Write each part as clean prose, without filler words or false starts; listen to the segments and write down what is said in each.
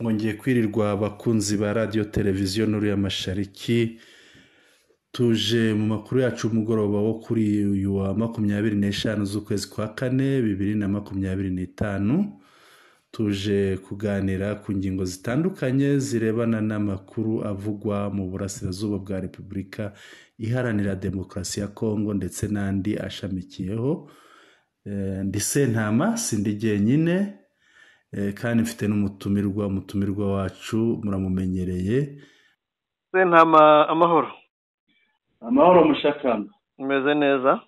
Mwongeye kwirirwa abakunzi ba radiyo televiziyo Nuru ya Mashariki. Tuje mu makuru yacu umugoroba wo kuri uyu wa 25 z'ukwezi kwa kane 2025. Tuje kuganira ku ngingo zitandukanye zirebana n'amakuru avugwa mu burasirazuba bwa Repubulika Iharanira Demokarasi ya Kongo ndetse n'andi ashamikiyeho. Ndi Sentama, sindi jyenyine, kandi mfite n'umutumirwa. Umutumirwa wacu muramumenyereye. Sentama, amahoro. Amahoro, mushakamba. Umeze neza?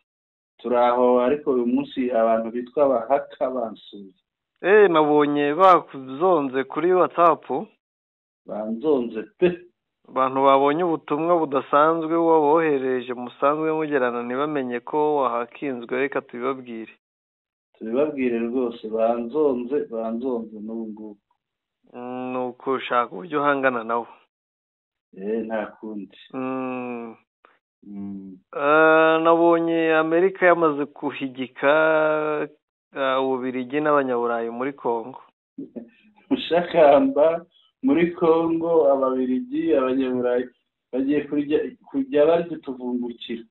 Turaho, ariko uyu munsi abantu bitwa abahaka bansuye. Nabonye bakuzonze kuri WhatsApp. Banzonze pe. Abantu babonye ubutumwa budasanzwe wabohereje musanzwe mugerana ntibamenye ko wahakinzwe, reka tubibabwire. Tubibabwire rwose, banzonze, banzonze n'ubu ngubu. Ni ukushaka uburyo uhangana nabo. Nta kundi. Nabonye Amerika yamaze kuhigika Ububirigi n'Abanyaburayi muri Kongo. Mushakamba, muri Kongo Ababirigi, Abanyaburayi bagiye kujya barya utuvungukira.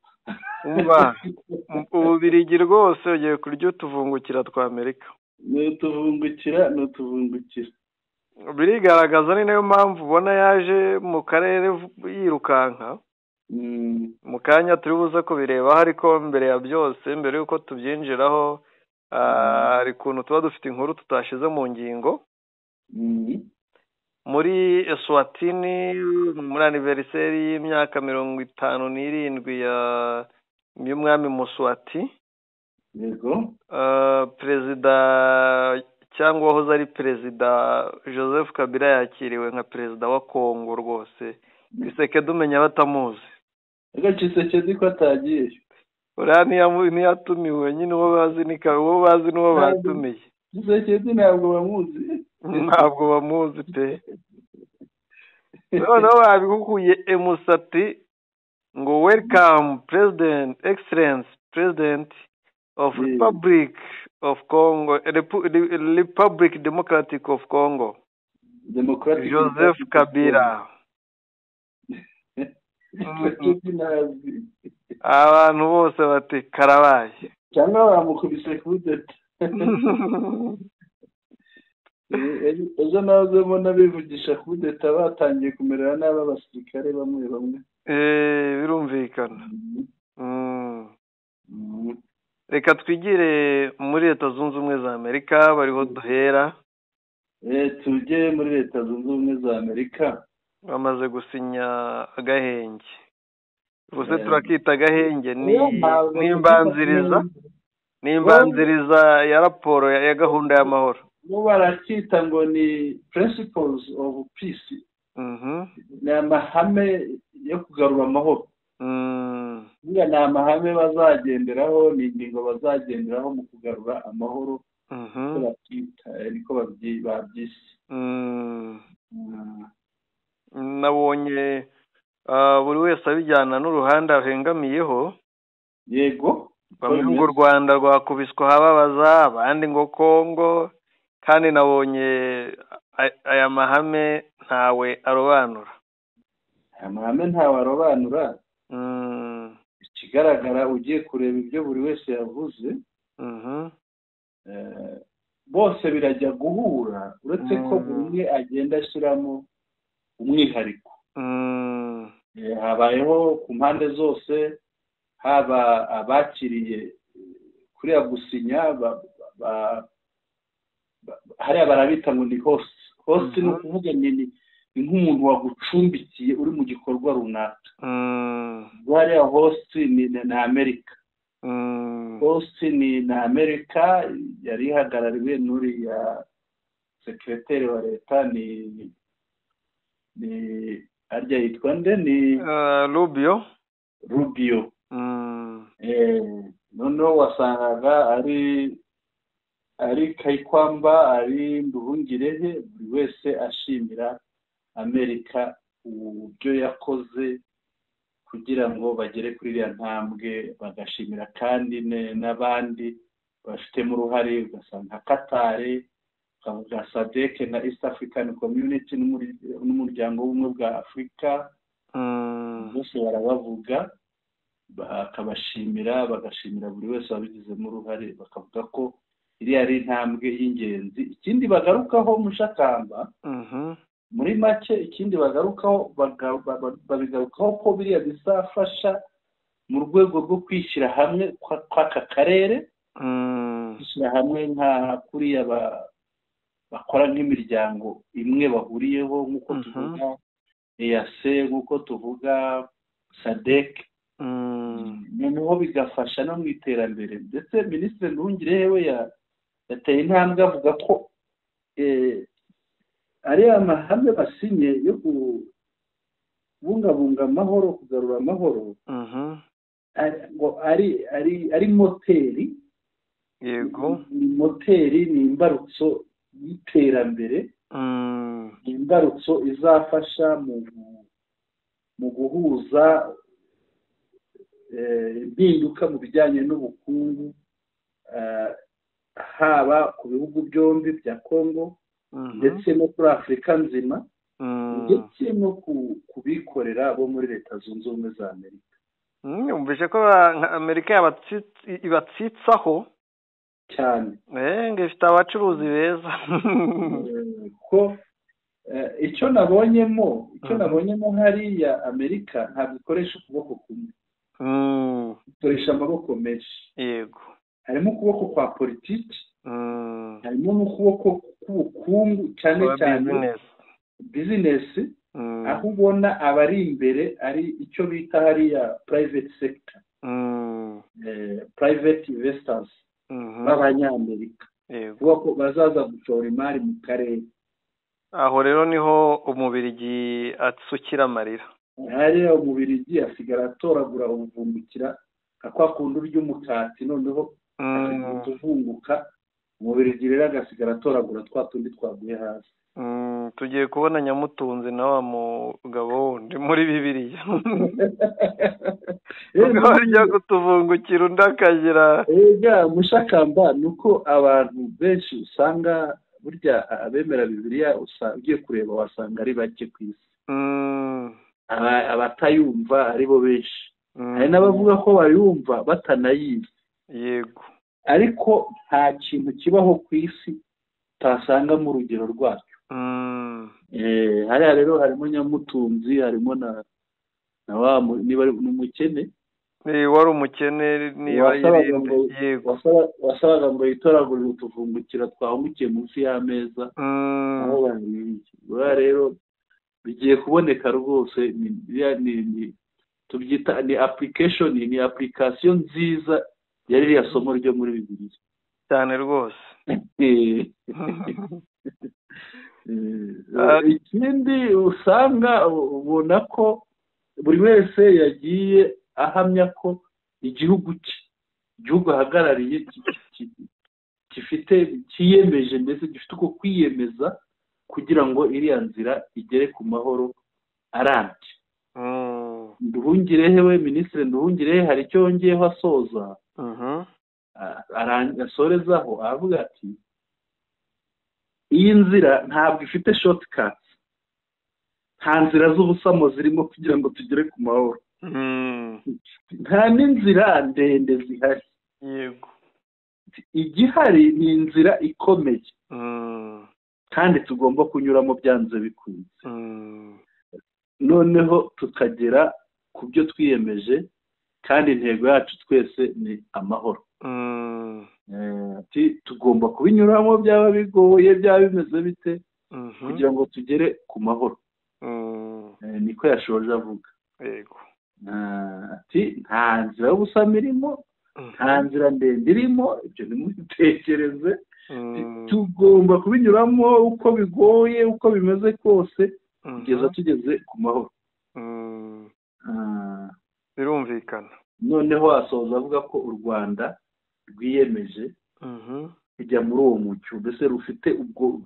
Umva, Ububirigi rwose bugiye kurya utuvungukira twa Amerika. Ni utuvungukira, ni utuvungukira. Birigaragaza, ni nayo mpamvu ubona yaje mu karere yirukanka. Mu kanya turi buze kubirebaho, ariko mbere ya byose, mbere y'uko tubyinjiraho, hari ukuntu tuba dufite inkuru tutashize mu ngingo. Muri Eswatini, muri anniversaire y'imyaka 57 y'umwami Muswati, perezida cyangwa wahoze ari perezida Joseph Kabila yakiriwe nka perezida wa Kongo rwose. Tshisekedi umenya batamuzi. Ega Tshisekedi ko atagiye? Uriya ntiyatumiwe nyine, uwo bazi ni uwo bazi n'uwo batumiye. Tshisekedi ntabwo bamuzi. Ntabwo bamuzi pe. Noneho babigukuye emusati ngo "Welcome President, Excellence President of Republic of Congo, Republic Democratic of Congo, Democratic Joseph Kabila." Tshisekedi ntazi. Abantu bose bati karabaye. Cyangwa bamukubise kudeta. Ejo nahoze mbona bivugisha kudeta, batangiye kumerera nabi abasirikare bamwe bamwe. Birumvikana. Reka twigire muri Leta Zunze Ubumwe za Amerika, bariho duhera. Tujye muri Leta Zunze Ubumwe za Amerika. Bamaze gusinya agahenge, ubuse turakita agahenge, ni n'imbanziriza ya raporo ya gahunda y'amahoro. Bo barakita ngo ni principles of peace, ni amahame yo kugarura amahoro. Buriya ni amahame bazagenderaho, ni ingingo bazagenderaho mu kugarura amahoro, niko babyita, niko babyise. Nabonye buri wese abijyana n'uruhande ahengamiyeho. Bamwe ngo u Rwanda rwakubiswe ahababaza, abandi ngo Kongo, kandi nabonye aya mahame ntawe arobanura. Aya mahame ntawe arobanura. Ikigaragara, ugiye kureba ibyo buri wese yavuze, bose birajya guhura, uretse ko buri umwe agenda ashyiramo umwihariko. Habayeho ku mpande zose, haba abakiriye kuriya gusinya, hariya barabita ngo ni host. Host ni ukuvuga ni nk'umuntu wagucumbikiye uri mu gikorwa runaka. Hariya host ni Amerika. Host ni Amerika yari ihagarariwe n'uriya secrétaire wa leta, ni arya yitwa nde, ni Rubio. Rubio. Noneho wasangaga ari Kayikwamba, ari Nduhungirehe, buri wese ashimira Amerika uburyo yakoze kugira ngo bagere kuri iriya ntambwe, bagashimira kandi n'abandi bafitemo uruhare, ugasanga nka Katari. Bakavuga SADC na East African Community n'umuryango w'ubumwe bwa Afurika, bose barabavuga, bakabashimira, bagashimira buri wese wabigizemo uruhare, bakavuga ko iriya ari intambwe y'ingenzi. Ikindi bagarukaho, Mushakamba, muri make, ikindi bagarukaho, babigarukaho ko biriya bizafasha mu rwego rwo kwishyira hamwe kw'aka karere, kwishyira hamwe nka kuriya bakora nk'imiryango imwe bahuriyeho, nk'uko tuvuga EAC, nk'uko tuvuga SADC, noneho bigafasha no mu iterambere. Ndetse Minisitiri Nduhungirehe we yateye intambwe avuga ko ariya mahame basinye yo kubungabunga amahoro, kugarura amahoro, ngo ari moteri. Ni moteri, ni imbarutso y'iterambere, ni imbarutso izafasha mu guhuza impinduka mu bijyanye n'ubukungu, haba ku bihugu byombi bya Kongo ndetse no kuri Afurika nzima, ndetse no ku bikorera bo muri Leta Zunze Ubumwe za Amerika. Yumvise ko Amerika ibatsitsaho cyane, ngo ifite abacuruzi beza. Ko icyo nabonyemo hariya, Amerika ntabwo ikoresha ukuboko kumwe, ikoresha amaboko menshi. Harimo ukuboko kwa politiki, harimo n'ukuboko k'ubukungu, cyane cyane business, aho ubona abari imbere ari icyo bita hariya private sector, private investors b'Abanyamerika, kuvuga ko bazaza gushora imari mu karere. Aho rero niho Umubirigi atsukira amarira. Hariya Umubirigi asigara atoragura ubuvungukira, nka kwa kundi urya umukati noneho tuvunguka, Umubirigi rero agasigara atoragura twa tundi twaguye hasi. Tugiye kubona Nyamutunzi na wa mugabo wundi muri Bibiliya, ujya kutuvungukira undi akagira. Ega Mushakamba, ni uko abantu benshi usanga burya abemera Bibiliya ugiye kureba wasanga ari bake ku isi, abatayumva ari bo benshi. Hari n'abavuga ko bayumva batanayizi. Ariko nta kintu kibaho ku isi utasangamo urugero rwacyo. Hariya rero harimo Nyamutunzi, harimo na wa niba ari umukene, wari umukene, niba yirinde, wasabaga ngo yitoragurire utuvungukira twahungukiye munsi y'ameza aho baririye. Buriya rero bigiye kuboneka rwose, tubyita ni application, ni application nziza ya ririya somo ryo muri Bibiliya. Cyane rwose. Ikindi usanga ubona ko buri wese yagiye ahamya ko igihugu cye, igihugu ahagarariye, gifite, cyiyemeje, ndetse gifite uko kwiyemeza kugira ngo iriya nzira igere ku mahoro arambye. Nduhungirehe we, Minisitiri Nduhungirehe, hari icyo yongeyeho asoza, asorezaho avuga ati iyi nzira ntabwo ifite shortcuts, nta nzira z'ubusamo zirimo kugira ngo tugere ku mahoro, nta n'inzira ndende zihari. Igihari ni inzira ikomeye kandi tugomba kunyuramo byanze bikunze, noneho tukagera ku byo twiyemeje, kandi intego yacu twese ni amahoro. Tugomba kubinyuramo byaba bigoye, byaba bimeze bite, kugira ngo tugere ku mahoro. Niko yashoje avuga. Ati nta nzira y'ubusamo irimo, nta nzira ndende irimo, ibyo ntimubitekereze, tugomba kubinyuramo uko bigoye, uko bimeze kose, kugeza tugeze ku mahoro. Birumvikana. Noneho asoza avuga ko u Rwanda rwiyemeje kujya muri uwo mucyo, mbese rufite ubwo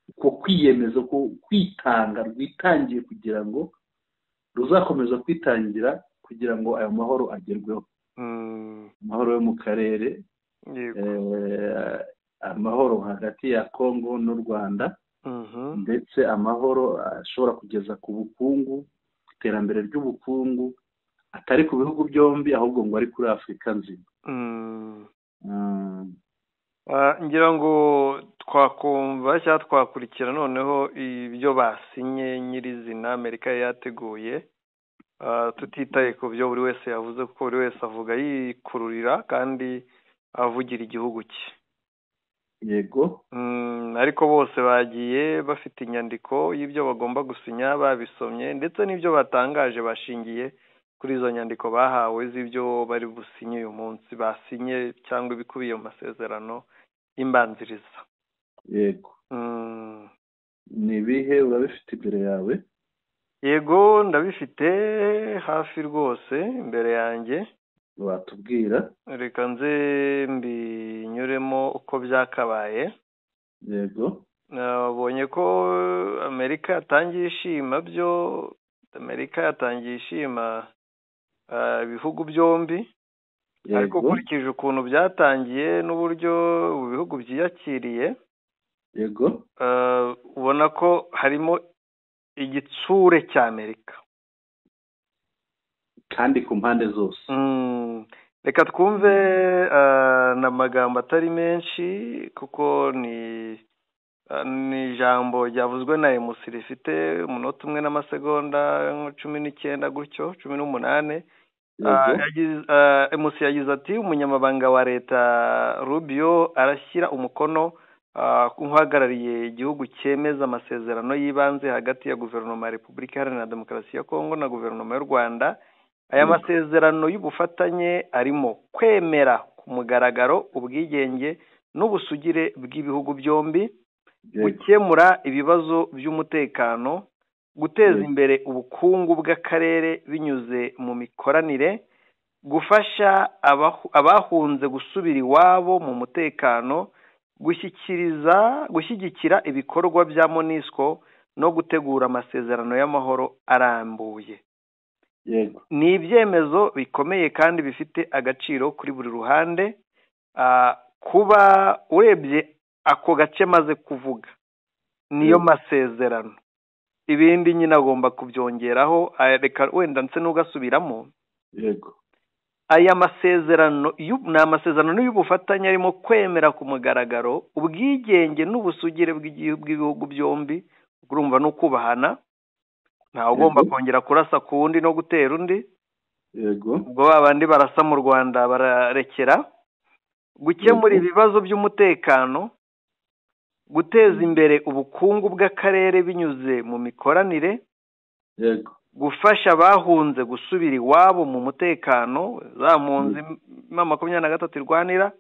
uko kwiyemeza, ko kwitanga, rwitangiye kugira ngo ruzakomeza kwitangira kugira ngo ayo mahoro agerweho, amahoro yo mu karere, amahoro nka hagati ya Kongo n'u Rwanda, ndetse amahoro ashobora kugeza ku bukungu, iterambere ry'ubukungu, atari ku bihugu byombi ahubwo ngo ari kuri Afurika nzima. Ngira ngo twakumva cyangwa twakurikira noneho ibyo basinye nyirizina Amerika yateguye, tutitaye ku byo buri wese yavuze, kuko buri wese avuga yikururira kandi avugira igihugu cye. Yego. Ariko bose bagiye bafite inyandiko y'ibyo bagomba gusinya, babisomye, ndetse n'ibyo batangaje bashingiye kuri izo nyandiko bahawe z'ibyo bari businye uyu munsi, basinye cyangwa ibikubiye mu masezerano y'imbanziriza. Yego. Ni ibihe urabifite imbere yawe? Yego, ndabifite hafi rwose imbere yanjye. Watubwira? Reka nze mbinyuremo uko byakabaye. Yego. Nabonye ko Amerika yatangiye ishima byo, Amerika yatangiye ishima ibihugu byombi, ariko ukurikije ukuntu byatangiye n'uburyo ibihugu byiyakiriye, yego, ubona ko harimo igitsure cya Amerika kandi ku mpande zose. Reka twumve n'amagambo atari menshi, kuko ni ijambo ryavuzwe na MC rifite umunota umwe n'amasegonda 19 gutyo, 18. MC yagize ati: umunyamabanga wa leta Rubio arashyira umukono uhagarariye igihugu cyemeza amasezerano y'ibanze hagati ya guverinoma ya Repubulika Iharanira Demokarasi ya Kongo na guverinoma y'u Rwanda. Aya masezerano y'ubufatanye arimo kwemera ku mugaragaro ubwigenge n'ubusugire bw'ibihugu byombi, gukemura ibibazo by'umutekano, guteza imbere ubukungu bw'akarere binyuze mu mikoranire, gufasha abahunze gusubira iwabo mu mutekano, gushyigikira ibikorwa bya MONUSCO no gutegura amasezerano y'amahoro arambuye. Yego. Ni ibyemezo bikomeye kandi bifite agaciro kuri buri ruhande. Kuba urebye ako gace maze kuvuga niyo masezerano, ibindi nyine agomba kubyongeraho. Reka wenda nse n'ugasubiramo. Yego. Aya masezerano ni amasezerano y'ubufatanye arimo kwemera ku mugaragaro ubwigenge n'ubusugire bw'ibihugu byombi, urumva no kubahana, ntawe ugomba kongera kurasa ku wundi no gutera undi. Yego. Ubwo babandi barasa mu Rwanda bararekera. Gukemura ibibazo by'umutekano, guteza imbere ubukungu bw'akarere binyuze mu mikoranire, yego, gufasha abahunze gusubira iwabo mu mutekano, za mpunzi M23 irwanira,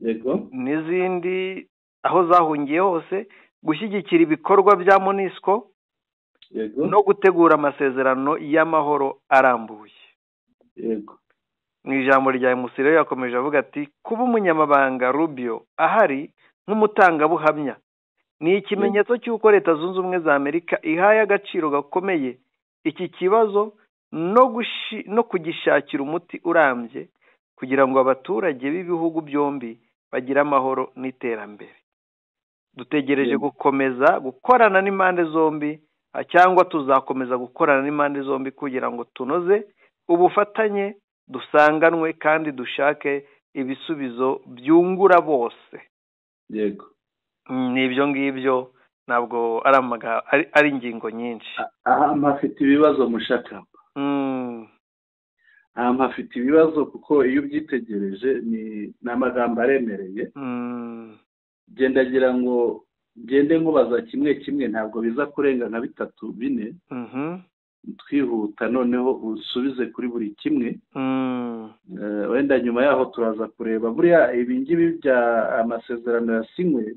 yego, n'izindi aho zahungiye hose, gushyigikira ibikorwa bya MONUSCO, yego, no gutegura amasezerano y'amahoro arambuye. Yego. Mu ijambo rya MC rero yakomeje avuga ati: kuba umunyamabanga Rubio ahari nk'umutangabuhamya ni ikimenyetso cy'uko Leta Zunze Ubumwe za Amerika ihaye agaciro gakomeye iki kibazo no kugishakira umuti urambye kugira ngo abaturage b'ibihugu byombi bagire amahoro n'iterambere. Dutegereje gukomeza gukorana n'impande zombi, cyangwa tuzakomeza gukorana n'impande zombi kugira ngo tunoze ubufatanye, dusanganwe kandi dushake ibisubizo byungura bose. Yego. Nibyo ngibyo, ntabwo ari ingingo nyinshi. Aha mpafite ibibazo mushaka. Aha mpafite ibibazo kuko iyo ubyitegereje ni amagambo aremereye. Gendagira ngo gende nkubaza kimwe kimwe, ntabwo biza kurenga nka 3 4. Twihuta noneho usubize kuri buri kimwe. Wenda nyuma yaho turaza kureba buriya ibi ngibi bya amasezerano yasinywe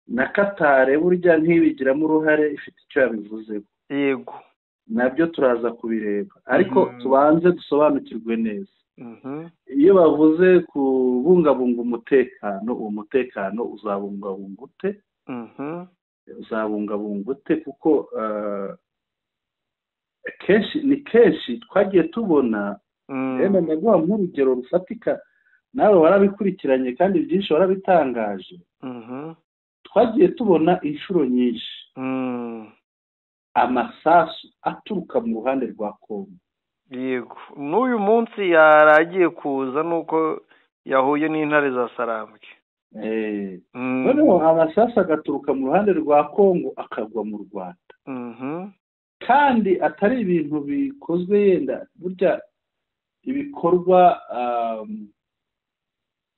na Katare, burya ntibigiramo uruhare, ifite icyo yabivuzeho. Yego. Nabyo turaza kubireba, ariko tubanze dusobanukirwe neza. Iyo bavuze kubungabunga umutekano, uwo mutekano uzabungabunga ute? Uzabungabunga ute? Kuko kenshi ni kenshi twagiye tubona, rero ndaguha nk'urugero rufatika Nawe warabikurikiranye kandi byinshi warabitangaje. Twagiye tubona inshuro nyinshi amasasu aturuka mu ruhande rwa Kongo. Yego, n'uyu munsi yaragiye kuza nuko yahuye n'intare za Sarambwe. Noneho amasasu agaturuka mu ruhande rwa Kongo akagwa mu Rwanda. Kandi atari ibintu bikozwe yenda burya ibikorwa,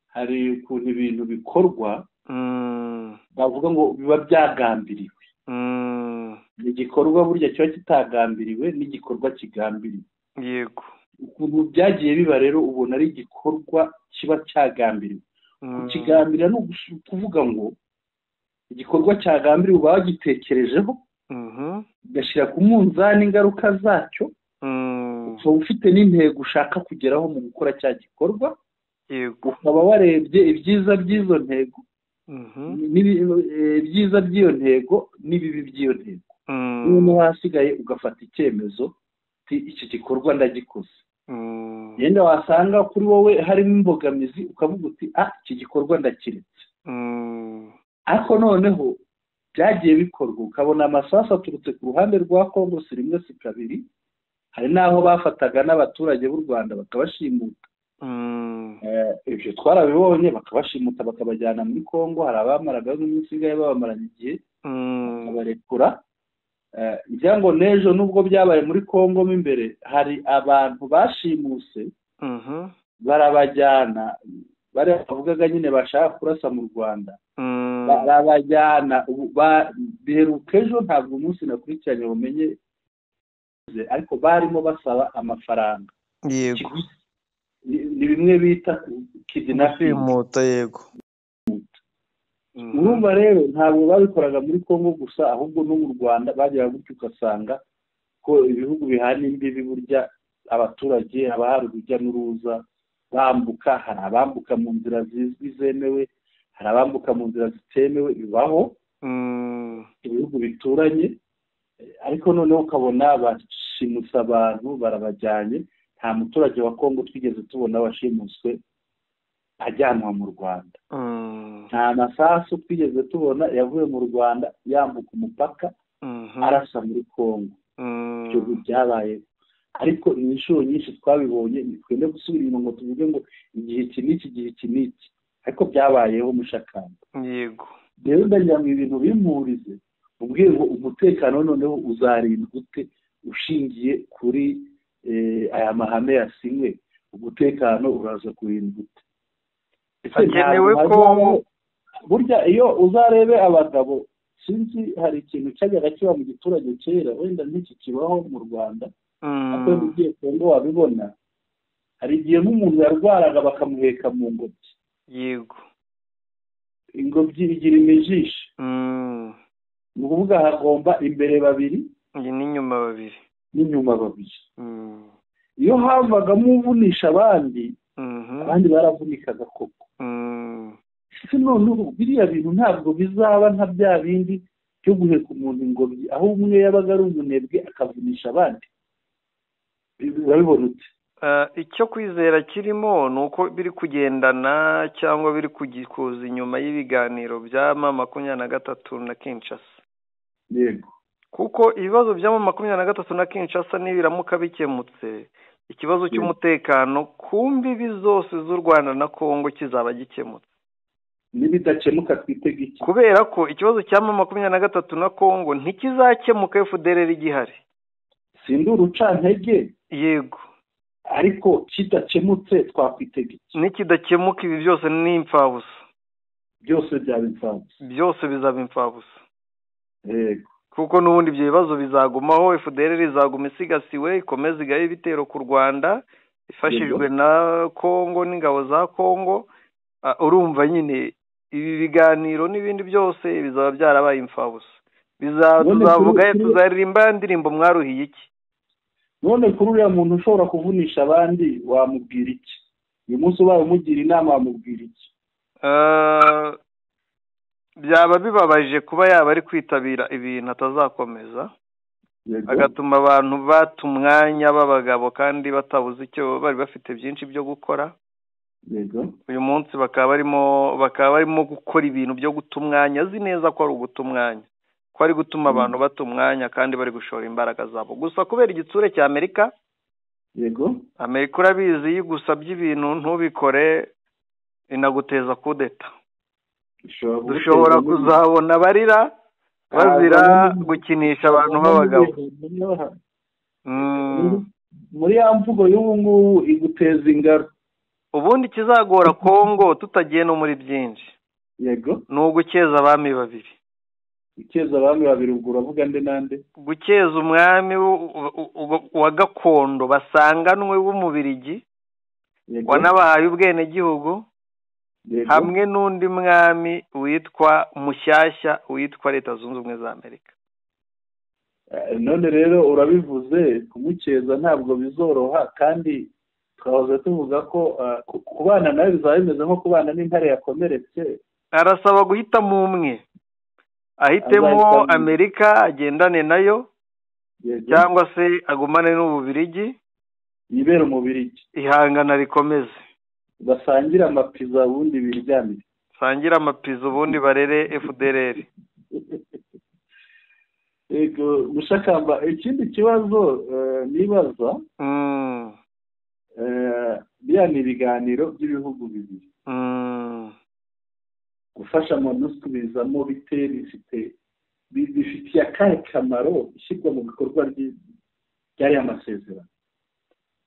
hari ukuntu ibintu bikorwa bavuga ngo biba byagambiriwe. Igikorwa burya kiba kitagambiriwe n'igikorwa kigambiriwe. Yego, ukuntu byagiye biba rero ubona ari igikorwa kiba cyagambiriwe. Kukigambirira ni ukuvuga ngo igikorwa cyagambiriwe uba wagitekerejeho, ugashyira ku munzani ingaruka zacyo, ukaba ufite n'intego ushaka kugeraho mu gukora cya gikorwa. Yego, ukaba warebye ibyiza by'izo ntego, ibyiza by'iyo ntego n'ibibi by'iyo ntego. Noneho hasigaye ugafata icyemezo iki gikorwa ndagikoze. Yenda wasanga kuri wowe harimo imbogamizi ukavuga uti iki gikorwa ndakiretse. Ariko noneho byagiye bikorwa ukabona amasasu aturutse ku ruhande rwa Kongo si rimwe si kabiri. Hari n'aho bafataga n'abaturage b'u Rwanda bakabashimuta. Ibyo twarabibonye, bakabashimuta bakabajyana muri Kongo. Hari abamaraga n'iminsi ingahe babamaranye igihe bakabarekura. Ngira ngo n'ejo nubwo byabaye muri Kongo mo imbere hari abantu bashimuse barabajyana, bari bavugaga nyine bashaka kurasa mu Rwanda, barabajyana. Biheruka ejo, ntabwo umunsi nakurikiranye bumenye, ariko barimo basaba amafaranga. Yego, ni bimwe bita kidnapping. Yego, urumva rero ntabwo babikoraga muri Kongo gusa, ahubwo no mu Rwanda bageraga gutyo ugasanga ko ibihugu bihana imbibi burya abaturage haba hari urujya n'uruza bambuka. Hari abambuka mu nzira zizwi zemewe, hari abambuka mu nzira zitemewe, bibaho ibihugu bituranye. Ariko noneho ukabona bashimusa abantu barabajyanye. Nta muturage wa Kongo twigeze tubona washimuswe ajyanwa mu Rwanda. Nta masasu twigeze tubona yavuye mu Rwanda yambuka umupaka arasa muri Kongo. Ibyo byabaye, ariko ni inshuro nyinshi twabibonye. Ntitwende gusubira inyuma ngo tuvuge ngo igihe iki n'iki, igihe iki n'iki, ariko byabayeho mushakamba. Yego, rero ndagira ngo ibintu bimpurize ubwiye ngo umutekano noneho uzarindwa ute ushingiye kuri aya mahame yasinywe? Umutekano uraza kurindwa ute? Hakenewe ko burya iyo uzarebe abagabo, sinzi hari ikintu cyajyaga kiba mu giturage kera, wenda n'iki kibaho mu Rwanda, ariko ugiye Kongo wabibona. Hari igihe nk'umuntu yarwaraga bakamuheka mu ngobyi. Yego, ingobyi igira imijisho. Ni ukuvuga hagomba imbere babiri n'inyuma babiri, n'inyuma babiri. Iyo havagamo uvunisha abandi, abandi baravunikaga koko. Ese noneho biriya bintu ntabwo bizaba nka bya bindi byo guheka umuntu ingobyi, aho umwe yabaga ari umunebwe akavunisha abandi? Urabibona ute? Icyo kwizera kirimo ni uko biri kugendana cyangwa biri kugikuza inyuma y'ibiganiro bya M23 na Kinshasa. Yego, kuko ibibazo bya M23 na Kinshasa nibiramuka bikemutse, ikibazo cy'umutekano ku mbibi zose z'u Rwanda na Kongo kizaba gikemutse. Nibidakemuka twitege iki? Kubera ko ikibazo cya M23 na Kongo ntikizakemuka FDLR igihari. Sindi urucantege. Yego, ariko kidakemutse twakwitega iki? Nikidakemuka ibi byose ni imfabusa. Byose byaba imfabusa. Byose bizaba imfabusa. Yego, kuko n'ubundi ibyo bibazo bizagumaho. FDLR izaguma isigasiwe, ikomeze igaye ibitero ku Rwanda ifashijwe na Kongo n'ingabo za Kongo. Urumva nyine ibi biganiro n'ibindi byose bizaba byarabaye imfabusa. Tuzavuga tuzaririmba indirimbo mwaruhiye iki? None kuri uriya muntu ushobora kuvunisha abandi wamubwira iki? Uyu munsi ubaye umugira inama wamubwira iki? Byaba bibabaje kuba yaba ari kwitabira ibintu atazakomeza, agatuma abantu bata umwanya b'abagabo kandi batabuze icyo bari bafite byinshi byo gukora. Uyu munsi bakaba barimo gukora ibintu byo guta umwanya, azi neza ko ari uguta umwanya, ko ari gutuma abantu bata umwanya kandi bari gushora imbaraga zabo gusa kubera igitsure cya Amerika. Yego, Amerika urabizi, iyo igusabye ibintu ntubikore inaguteza kudeta. Dushobora kuzabona barira bazira gukinisha abantu b'abagabo. Muri ya mvugo y'ubu ngubu iguteza ingaro. Ubundi kizagora Kongo tutagiye no muri byinshi. Yego, ni ugukeza abami babiri. Gukeza abami babiri ubwo uravuga nde nande? Gukeza umwami wa gakondo basanganwe w'umubirigi wanabahaye ubwenegihugu, hamwe n'undi mwami witwa mushyashya witwa Leta Zunze Ubumwe za Amerika. None rero urabivuze, kumukeza ntabwo bizoroha, kandi twahoze tuvuga ko kubana nawe bizaba bimeze nko kubana n'intare yakomeretse. Arasaba guhitamo umwe, ahitemo Amerika agendane nayo, cyangwa se agumane n'Ububirigi, yibera umubirigi, ihangana rikomeze, basangira amapiza ubundi biryamire, sangira amapiza ubundi barere FDLR. Yego Mushakamba, ikindi kibazo nibaza, biriya ni ibiganiro by'ibihugu bibiri. Gufasha MONUSCO bizamo bite, bifitiye akahe kamaro ishyirwa mu bikorwa by'ariya masezerano?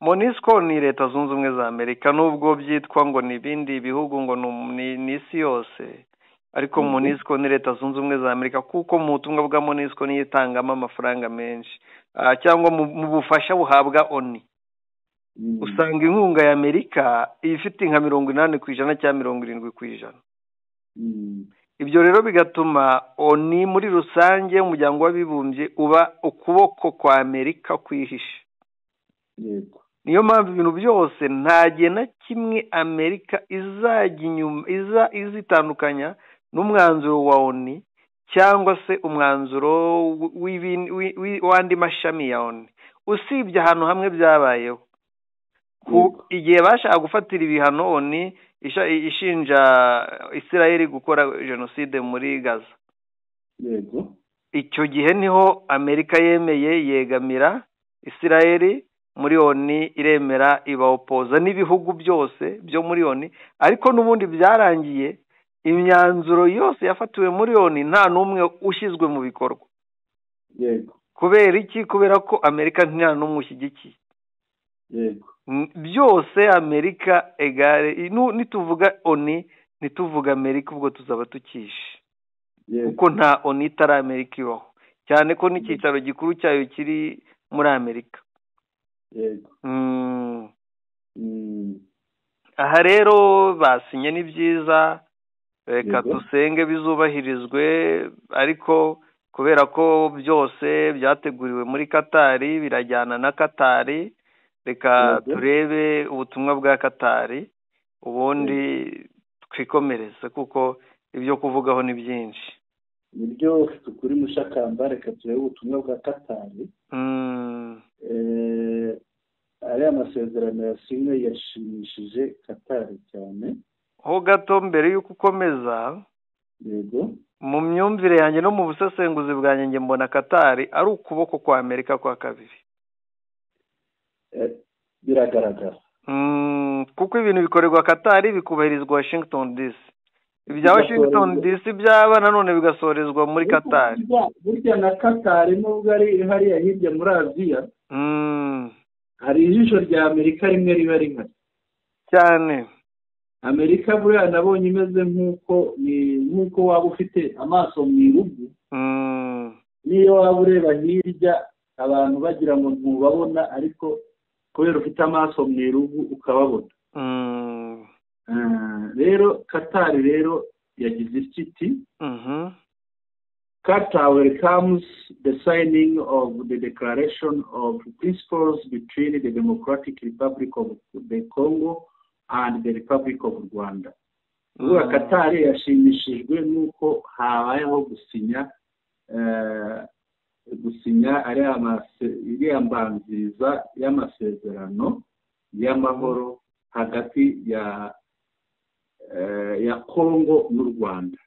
MONUSCO ni Leta Zunze Ubumwe za Amerika, nubwo byitwa ngo ni ibindi bihugu ngo ni isi yose, ariko MONUSCO ni Leta Zunze Ubumwe za Amerika, kuko mu butumwa bwa MONUSCO niyo itangamo amafaranga menshi, cyangwa mu bufasha buhabwa ONU. Usanga inkunga ya Amerika ifite nka 80% cyangwa 70%. Ibyo rero bigatuma ONU muri rusange, umuryango w'abibumbye, uba ukuboko kwa Amerika kwihishe. Yego, niyo mpamvu ibintu byose nta gihe na kimwe Amerika izajya inyuma, izitandukanya n'umwanzuro wa ONU cyangwa se umwanzuro w'andi mashami ya ONU, usibye ahantu hamwe byabayeho igihe bashaka gufatira ibihano ONU ishinja Israel gukora jenoside muri Gaza. Yego, icyo gihe niho Amerika yemeye yegamira Israel muri ONU, iremera ibaopoza n'ibihugu byose byo muri ONU, ariko n'ubundi byarangiye imyanzuro yose yafatiwe muri ONU nta n'umwe ushyizwe mu bikorwa. Yego, kubera iki? Kubera ko Amerika nta n'umwe ushyigikiye. Yego, byose Amerika egare, nituvuga ONU nituvuga Amerika ubwo tuzaba tukishe, kuko nta ONU itari Amerika ibaho, cyane ko n'icyicaro gikuru cyayo kiri muri Amerika. Yego. Aha rero basinye ni byiza, reka dusenge bizubahirizwe, ariko kubera ko byose byateguriwe muri Katari birajyana na Katari, reka turebe ubutumwa bwa Katari ubundi twikomereze, kuko ibyo kuvugaho ni byinshi. Nibyo ufite ukuri Mushakamba, reka turebe ubutumwa bwa Katari. Ariya masezerano yasinywe yashimishije Katari cyane. Ho gato mbere y'uko ukomeza, yego, mu myumvire yanjye no mu busesenguzi bwanjye njye mbona Katari ari ukuboko kwa Amerika kwa kabiri. Biragaragara. Kuko ibintu bikorerwa Katari bikubahirizwa Washington DC. Ibya Washington DC byaba nanone bigasorezwa muri Katari. Burya na Katari nubwo ari hariya hirya muri Aziya, hari ijisho rya Amerika rimwe riba rihari cyane. Amerika buriya nabonye imeze nk'uko ni nk'uko waba ufite amaso mu irugu, niyo waba ureba hirya abantu bagira ngo ntubabona, ariko kubera ufite amaso mu irugu ukababona. Rero Katari rero yagize iti, Qatar welcomes the signing of the Declaration of Principles between the Democratic Republic of the Congo and the Republic of Rwanda. Ubu Qatar yashimishijwe nuko habayeho gusinya iriya mbanziriza y'amasezerano y'amahoro hagati ya ya Congo n'u Rwanda.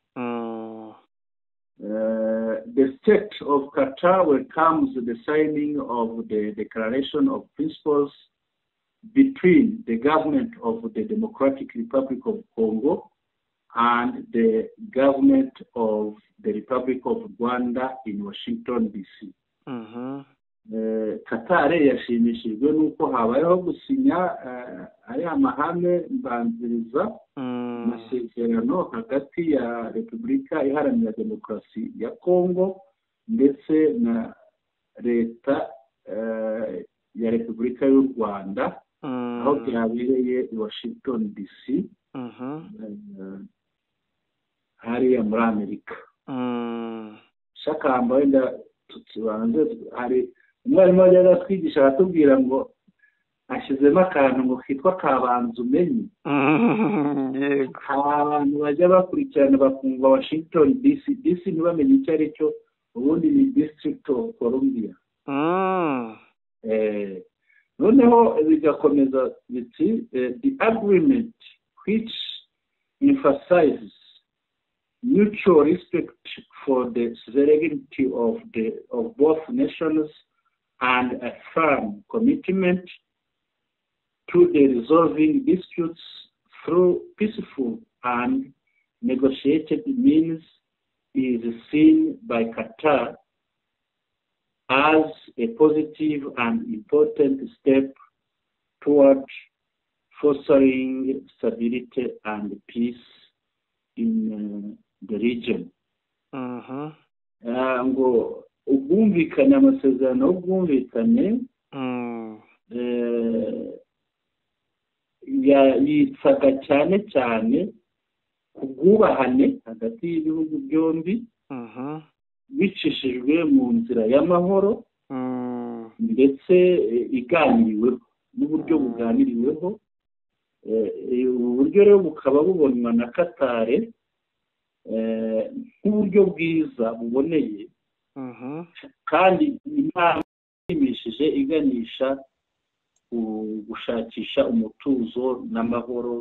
The state of Qatar welcomes the signing of the Declaration of Principles between the government of the Democratic Republic of Congo and the government of the Republic of Rwanda in Washington DC. Qatar yashimishijwe n'uko habayeho gusinya ariya mahame mbanziriza amasezerano hagati ya Repubulika Iharanira Demokarasi ya Congo ndetse na leta ya Repubulika y'u Rwanda, aho byabereye i Washington DC, hariya muri Amerika. Shakamba, wenda tubanze, hari umwarimu wajyaga atwigisha aratubwira ngo ashyizemo akantu ngo kitwa kabanza umenye. Hari abantu bajya bakurikirana bakumva Washington DC, DC ntibamenye icyo ari cyo. Ubundi ni District of Columbia. Noneho bigakomeza biti: "The agreement, which emphasizes mutual respect for the sovereignty of both nations and a firm commitment to the resolving disputes through peaceful and negotiated means, is seen by Qatar as a positive and important step toward fostering stability and peace in the region." Ngo ubwumvikane, amasezerano y'ubwumvikane yitsaga cyane cyane ku bwubahane hagati y'ibihugu byombi, bicishijwe mu nzira y'amahoro ndetse iganiriweho n'uburyo buganiriweho. Ubu buryo rero bukaba bubonwa na Qatar nk'uburyo bwiza buboneye kandi inama ishimishije iganisha ku gushakisha umutuzo n'amahoro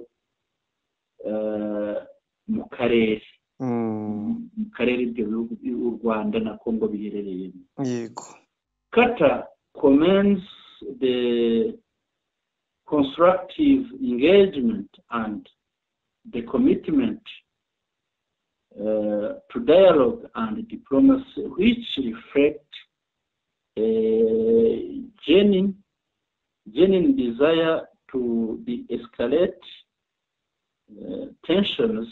mu karere ibyo bihugu, u Rwanda na Congo, biherereyemo. Qatar commends the constructive engagement and the commitment to dialogue and diplomacy, which reflect a genuine desire to de-escalate tensions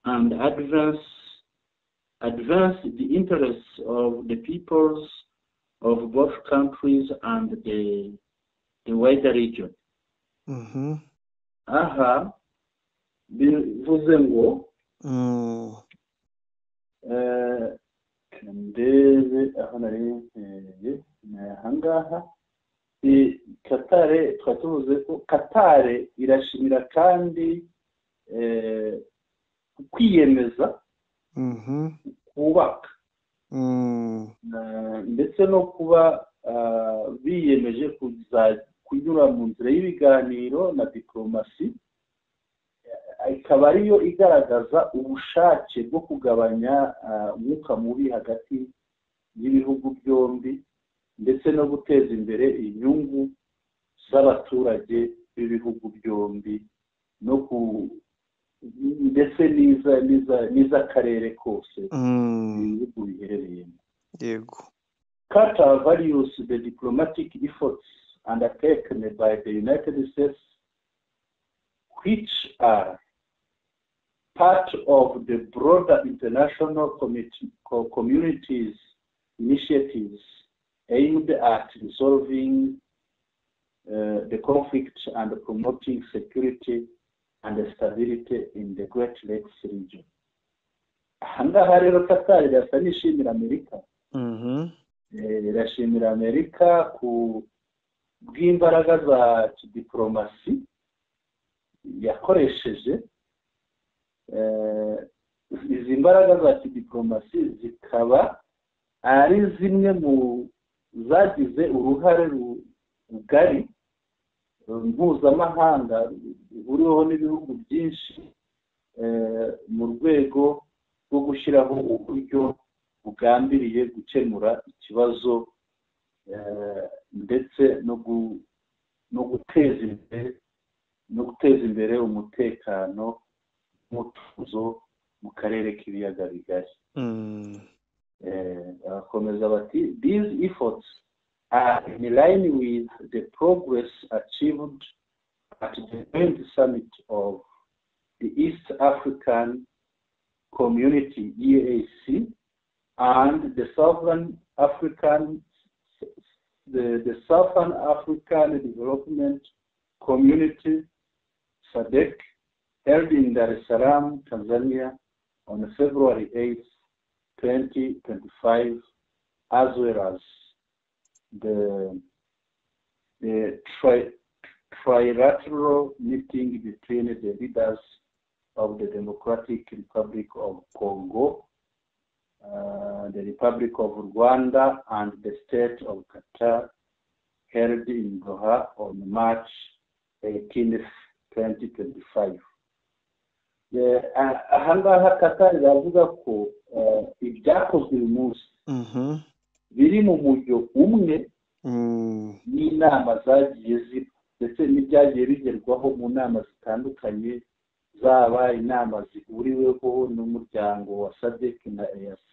and advance the interests of the peoples of both countries and the wider region. Aha bivuze ngo ndebe aho nari nkereye, ni ahangaha. Qatar, twari tuvuze ko Qatar irashimira kandi kwiyemeza kubaka ndetse no kuba biyemeje kunyura mu nzira y'ibiganiro na diplomasi, ikaba ariyo igaragaza ubushake bwo kugabanya umwuka mubi hagati y'ibihugu byombi ndetse no guteza imbere inyungu z'abaturage b'ibihugu byombi no ku ndetse n'iz'akarere kose ibihugu biherereyemo. Qatar values the diplomatic efforts undertaken by the United States, which are part of the broader international community's initiatives aimed at resolving the conflict and promoting security and stability in the Great Lakes region. Ahangaha rero Qatar irasa n'ishimira Amerika. Irashimira Amerika ku bw'imbaraga za diplomasi yakoresheje. Izi mbaraga za kidiplomasi zikaba ari zimwe mu zagize uruhare rugari mpuzamahanga. Ihuriweho n'ibihugu byinshi mu rwego rwo gushyiraho uburyo bugambiriye gukemura ikibazo ndetse no guteza imbere umutekano n'umutuzo mu karere k'Ibiyaga Bigari. Barakomeza bati: "These efforts are in line with the progress achieved at the joint summit of the East African Community, EAC, and the Southern African Development Community, SADC, held in Dar es Salaam, Tanzania, on February 8, 2025, as well as the trilateral meeting between the leaders of the Democratic Republic of Congo, the Republic of Rwanda, and the State of Qatar, held in Doha on March 18th, 2025." Aha ngaha Qatar iravuga ko ibyakozwe uyu munsi biri mu mujyo umwe n'inama zagiye ziba, ndetse n'ibyagiye bigerwaho mu nama zitandukanye, zaba inama zihuriweho n'umuryango wa SADC na EAC,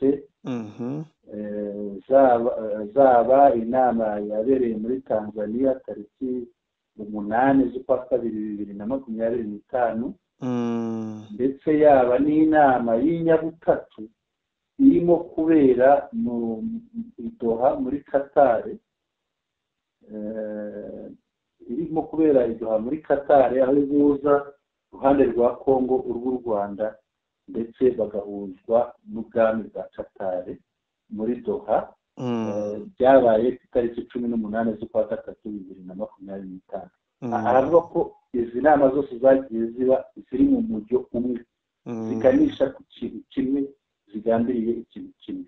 zaba inama yabereye muri Tanzania tariki 8 z'ukwa kabiri 2025, ndetse yaba n'inama y'inyabutatu irimo kubera mu Doha muri Qatar, irimo kubera i Doha muri Qatar, aho ihuza uruhande rwa Congo, urw'u Rwanda, ndetse bagahuzwa n'ubwami bwa Qatar muri Doha. Byabaye ku itariki 18 z'ukwa gatatu 2025. Aravuga ko izi nama zose zagiye ziba ziri mu mujyo umwe, ziganisha ku kintu kimwe, zigambiriye ikintu kimwe.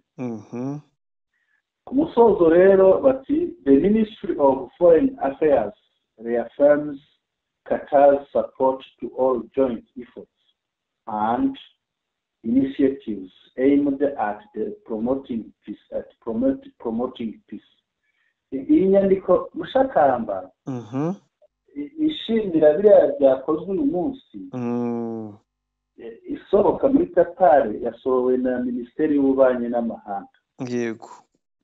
Ku musozo rero bati: "The Ministry of Foreign Affairs reaffirms Qatar's support to all joint efforts and initiatives aimed at the promoting peace at promote, promoting peace." Iyi nyandiko, Mushakamba, ishimira biriya byakozwe uyu munsi, isohoka muri Qatar, yasohowe na Minisiteri y'Ububanyi n'Amahanga.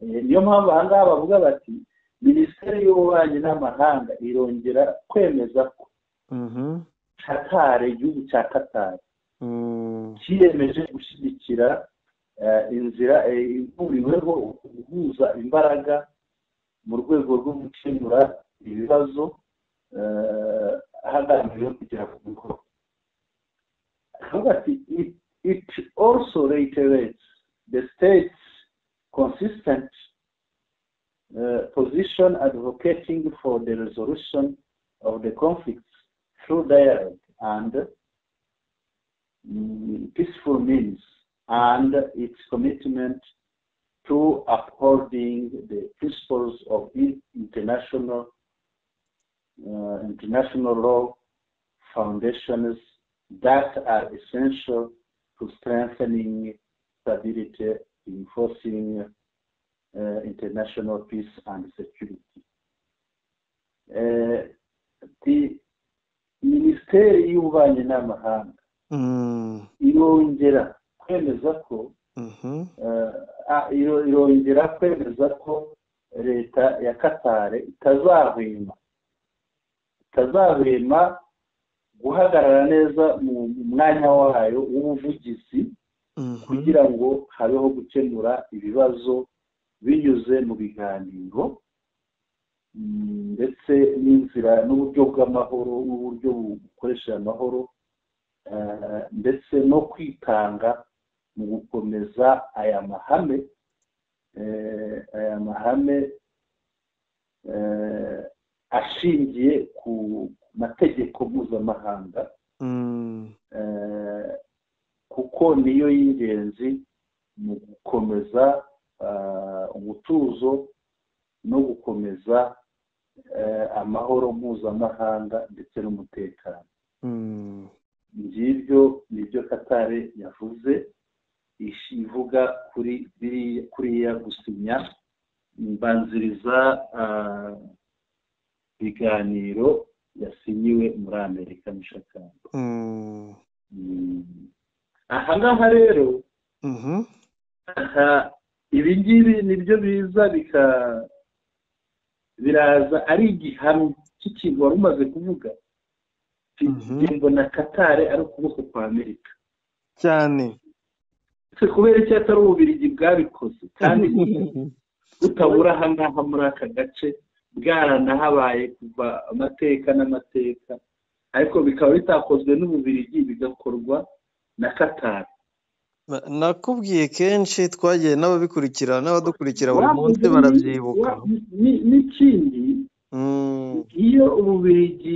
Niyo mpamvu aha ngaha bavuga bati: "Minisiteri y'Ububanyi n'Amahanga irongera kwemeza ko Qatar, igihugu cya Qatar, cyiyemeje gushyigikira inzira ihuriweho guhuza imbaraga mu rwego rwo gukemura ibibazo hagamijwe kugera ku bikorwa." Akavuga ati: It also reiterates the state's consistent position advocating for the resolution of the conflicts through dialogue and peaceful means and its commitment to upholding the principles of international law foundations that are essential to strengthening stability, enforcing international peace and security." The Minisiteri y'Ububanyi n'Amahanga irongera kwemeza ko irongera kwemeza ko leta ya Qatar itazahwema guhagarara neza mu mwanya wayo w'ubuvugizi kugira ngo habeho gukemura ibibazo binyuze mu biganiro, ndetse n'inzira n'uburyo bw'amahoro, n'uburyo bukoresha amahoro, ndetse no kwitanga mu gukomeza aya mahame ashingiye ku mategeko mpuzamahanga, kuko niyo y'ingenzi mu gukomeza umutuzo no gukomeza amahoro mpuzamahanga ndetse n'umutekano. Ngibyo nibyo Qatar yavuze ivuga kuri kuriya gusinya mbanziriza biganiro yasinyiwe muri Amerika Mushakamba. Aha ngaha rero aha ibi ngibi nibyo biza biraza ari igihamya cy'ikintu wari umaze kuvuga. Mbona Qatar ari ukuboko kwa Amerika cyane, kubera icyo atari Ububiligi bwabikoze kandi butabura aha ngaha muri aka gace, bwaranahabaye kuva amateka n'amateka, ariko bikaba bitakozwe n'Ububiligi bigakorwa na Qatar. Nakubwiye kenshi twagiye n'ababikurikira n'abadukurikira buri munsi barabyibuka. N'ikindi, iyo Ububiligi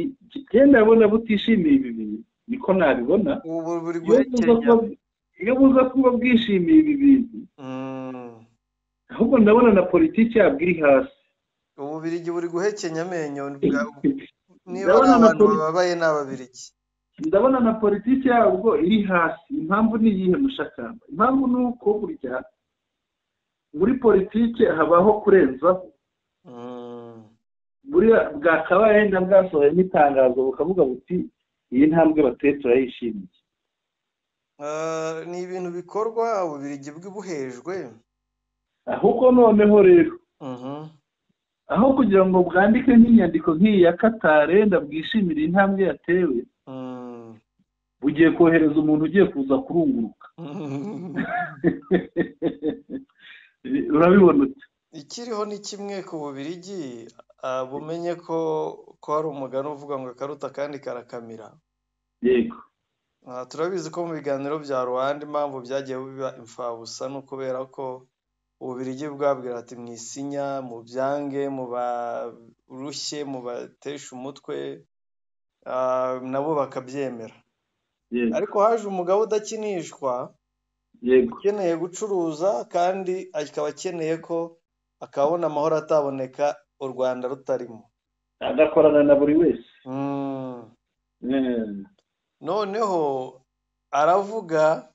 genda abona butishimiye ibi bintu, niko nabibona, iyo buza kuba bwishimiye ibi bintu, ahubwo ndabona na politiki yabwo iri hasi. Ububiligi buri guhekenya amenyo, niba ari abantu bababaye ni Ababiligi. Ndabona na politiki yabwo iri hasi. Impamvu ni iyihe Mushakamba? Impamvu ni uko burya muri politiki habaho kurenzaho. Buriya bwakabaye wenda bwasohoye n'itangazo bukavuga buti iyi ntambwe bateye turayishimiye. Ni ibintu bikorwa Ububiligi bw'ubuhejwe. Ahubwo noneho rero aho kugira ngo bwandike nk'inyandiko nk'iyi ya Qatar ndabwishimira intambwe yatewe, bugiye kohereza umuntu ugiye kuza kurunguruka. Urabibona ute? Ikiriho ni kimwe ku Bubiligi, bumenye ko hari umugani uvuga ngo akaruta kandi karakamira. Yego. Turabizi ko mu biganiro bya Rwanda impamvu byagiye biba imfabusa no kubera ko Ububiligi bwabwira ati mwisinya, mubyange, mubarushye, mubateshe umutwe, nabo bakabyemera. Ariko haje umugabo udakinishwa, ukeneye gucuruza kandi akaba akeneye ko akabona amahoro ataboneka u Rwanda rutarimo, agakorana na buri wese. Noneho aravuga,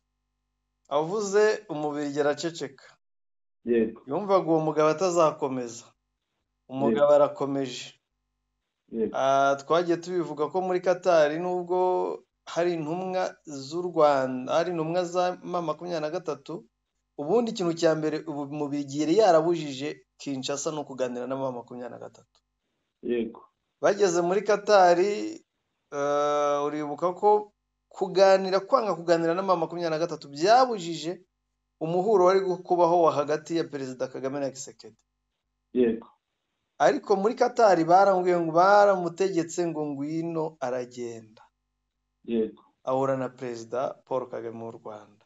avuze Umubiligi araceceka. Yumvaga uwo mugabo atazakomeza, umugabo arakomeje. Twagiye tubivuga ko muri Qatar nubwo hari intumwa z'u Rwanda, hari intumwa za M23, ubundi ikintu cya mbere Umubiligi yari yarabujije Kinshasa no kuganira na M23. Yego. Bageze muri Qatar, uribuka ko kuganira, kwanga kuganira na M23 byabujije umuhuro wari kubaho wa hagati ya Perezida Kagame na Tshisekedi. Yego. Ariko muri Qatar barambwiye ngo baramutegetse ngo ngwino, aragenda. Yego. Ahura na Perezida Paul Kagame w'u Rwanda.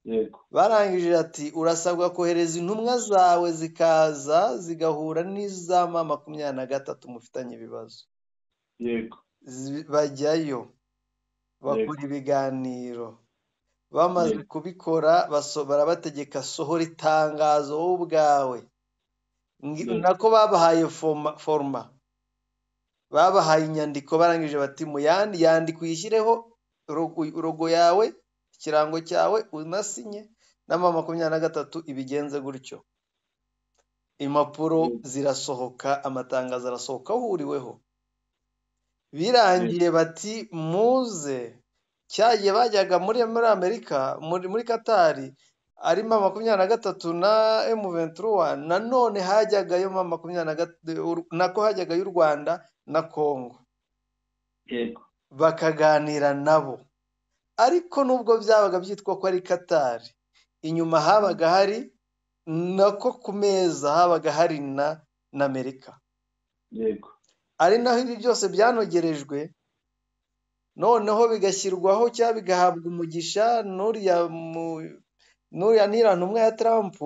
Yego. Barangije ati urasabwa kohereza intumwa zawe zikaza zigahura n'iza M23 mufitanye ibibazo. Yego. Bajyayo bakora ibiganiro, bamaze kubikora barabategeka sohora itangazo wowe ubwawe. Nako babahaye forma, babahaye inyandiko, barangije bati muyandi yandika uyishyireho rogo yawe, ikirango cyawe, unasinye na M23 ibigenze gutyo. Impapuro zirasohoka, amatangazo arasohoka ahuriweho. Birangiye bati muze. Cyagiye bajyaga muri Amerika, muri Qatar ari M23 na M23, nanone hajyagayo M23, nako hajyagayo u Rwanda na Kongo. Yego. Bakaganira nabo. Ariko nubwo byabaga byitwa ko ari Qatar, inyuma habaga hari nako ku meza habaga hari na Amerika. Yego. Ari naho ibi byose byanogerejwe, noneho bigashyirwaho cyangwa bigahabwa umugisha n'uriya ntumwa ya Trump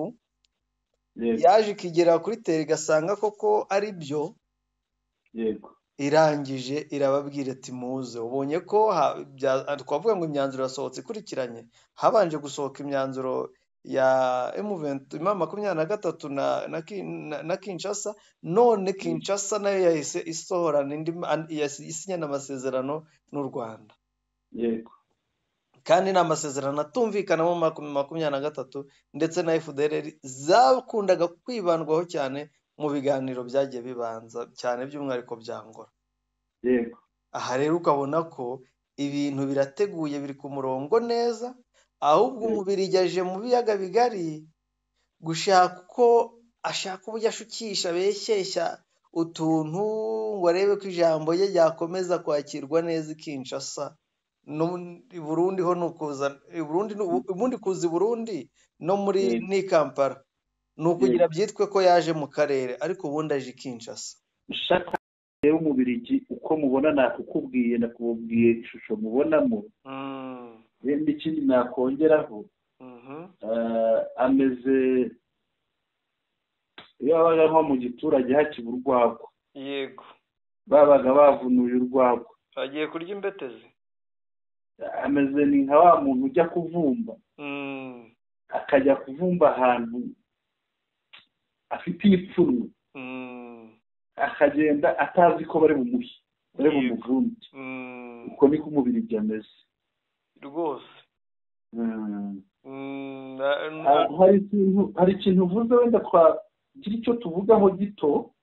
yaje ikigera kuri teri igasanga koko ari byo. Yego. Irangije irababwira ati muze. Ubonye ko twavuga ngo imyanzuro yasohotse ikurikiranye, habanje gusohoka imyanzuro ya M23 na Kinshasa. None Kinshasa nayo yahise isohorana indi isinyana amasezerano n'u Rwanda. Yego. Kandi ni amasezerano atumvikanamo 23 ndetse na FDLR zakundaga kwibandwaho cyane mu biganiro byagiye bibanza cyane by'umwihariko bya Angola. Yego. Aha rero ukabona ko ibintu birateguye biri ku murongo neza, ahubwo umubiri yaje mu biyaga bigari gushaka uko ashaka uburyo ashukisha beshyeshya utuntu ngo arebe ko ijambo rye ryakomeza kwakirwa neza i Kinshasa. No i Burundi ho nukuza i Burundi ubundi kuza i Burundi no muri ni Kampala nukugira byitwe ko yaje mu karere, ariko ubundi aje i Kinshasa. Ushaka rero umubirigi uko mubona nakukubwiye nakubwiye ishusho mubonamo. N'ikindi nakongeraho, ameze iyo babaga nko mu giturage hakiba urwagwa. Yego. Babaga bavunuye urwagwa bagiye kurya imbetezi. Ameze ni nka wa muntu ujya kuvumba, akajya kuvumba ahantu afite ipfunwe, akagenda atazi ko bari bumuhe, bari bumuvumbe. Uko niko umubiri ameze rwose. Hari ikintu uvuze wenda twagira icyo tuvugaho gito.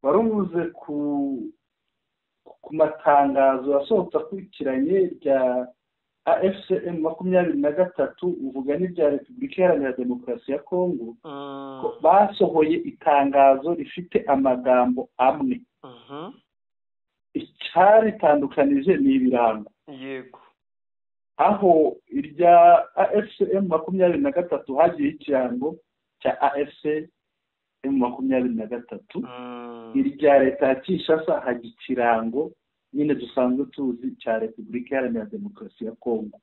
Waruvuze ku matangazo yasohotse akurikiranye rya AFC M23, uvuga n'ibya Repubulika Iharanira Demokarasi ya Kongo, ko basohoye itangazo rifite amagambo amwe. Icyaritandukanije ni ibirango. Yego. Aho irya AFC M23 hagiye ikirango cya AFC M23, irya leta ya Kinshasa hagiye ikirango nyine dusanzwe tuzi cya Repubulika Iharanira Demokarasi ya Kongo.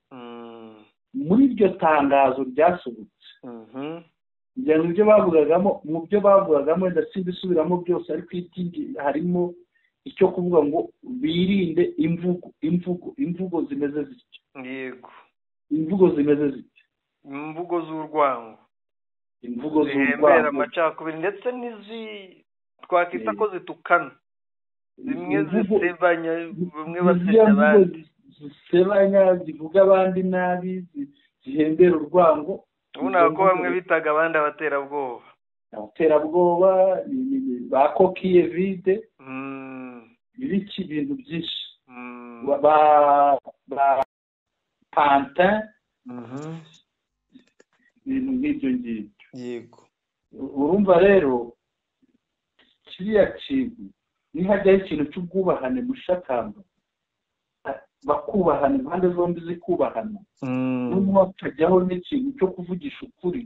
Muri iryo tangazo ryasohotse, ibyo bavugagamo, mu byo bavugagamo wenda simbisubiramo byose, ariko harimo icyo kuvuga ngo birinde imvugo imvugo imvugo zimeze zityo. Yego. Imvugo zimeze zityo, imvugo z'urwango, imvugo z'urwango, amacakubiri, ndetse n'izi twakita ko zitukana, zimwe zisebanya, bamwe basebya abandi, zisebanya, zivuga abandi nabi, zihembera urwango. Ubona ko bamwe bitaga abandi abaterabwoba, abaterabwoba ba kokiye vide, ibiki ibintu byinshi, ba pantin, ibintu nk'ibyo ngibyo. Yego. Urumva rero kiriya kintu nihajyaho ikintu cy'ubwubahane mushakamba, bakubahana, impande zombi zikubahana, noneho hakajyaho n'ikintu cyo kuvugisha ukuri,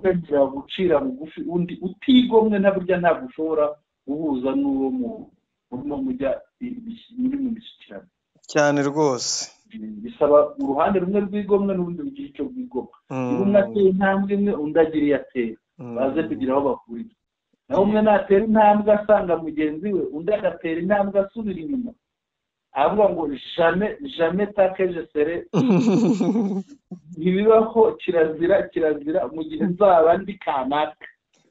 kwemera gucira bugufi undi utigomwe, nta burya ntabwo ushobora guhuza n'uwo murimo mujya muri mu mishyikirano. Cyane rwose. Bisaba uruhande rumwe rwigomwe n'urundi rugira icyo rwigomwa. Niba umwe ateye intambwe imwe, undi agira iyo atera, baze kugira aho bahurira. Naho umwe natera intambwe asanga mugenzi we, undi agatera intambwe asubira inyuma, avuga ngo jamais jamais take je serai, ntibibaho, kirazira kirazira mu gihe nzaba ndi kanaka.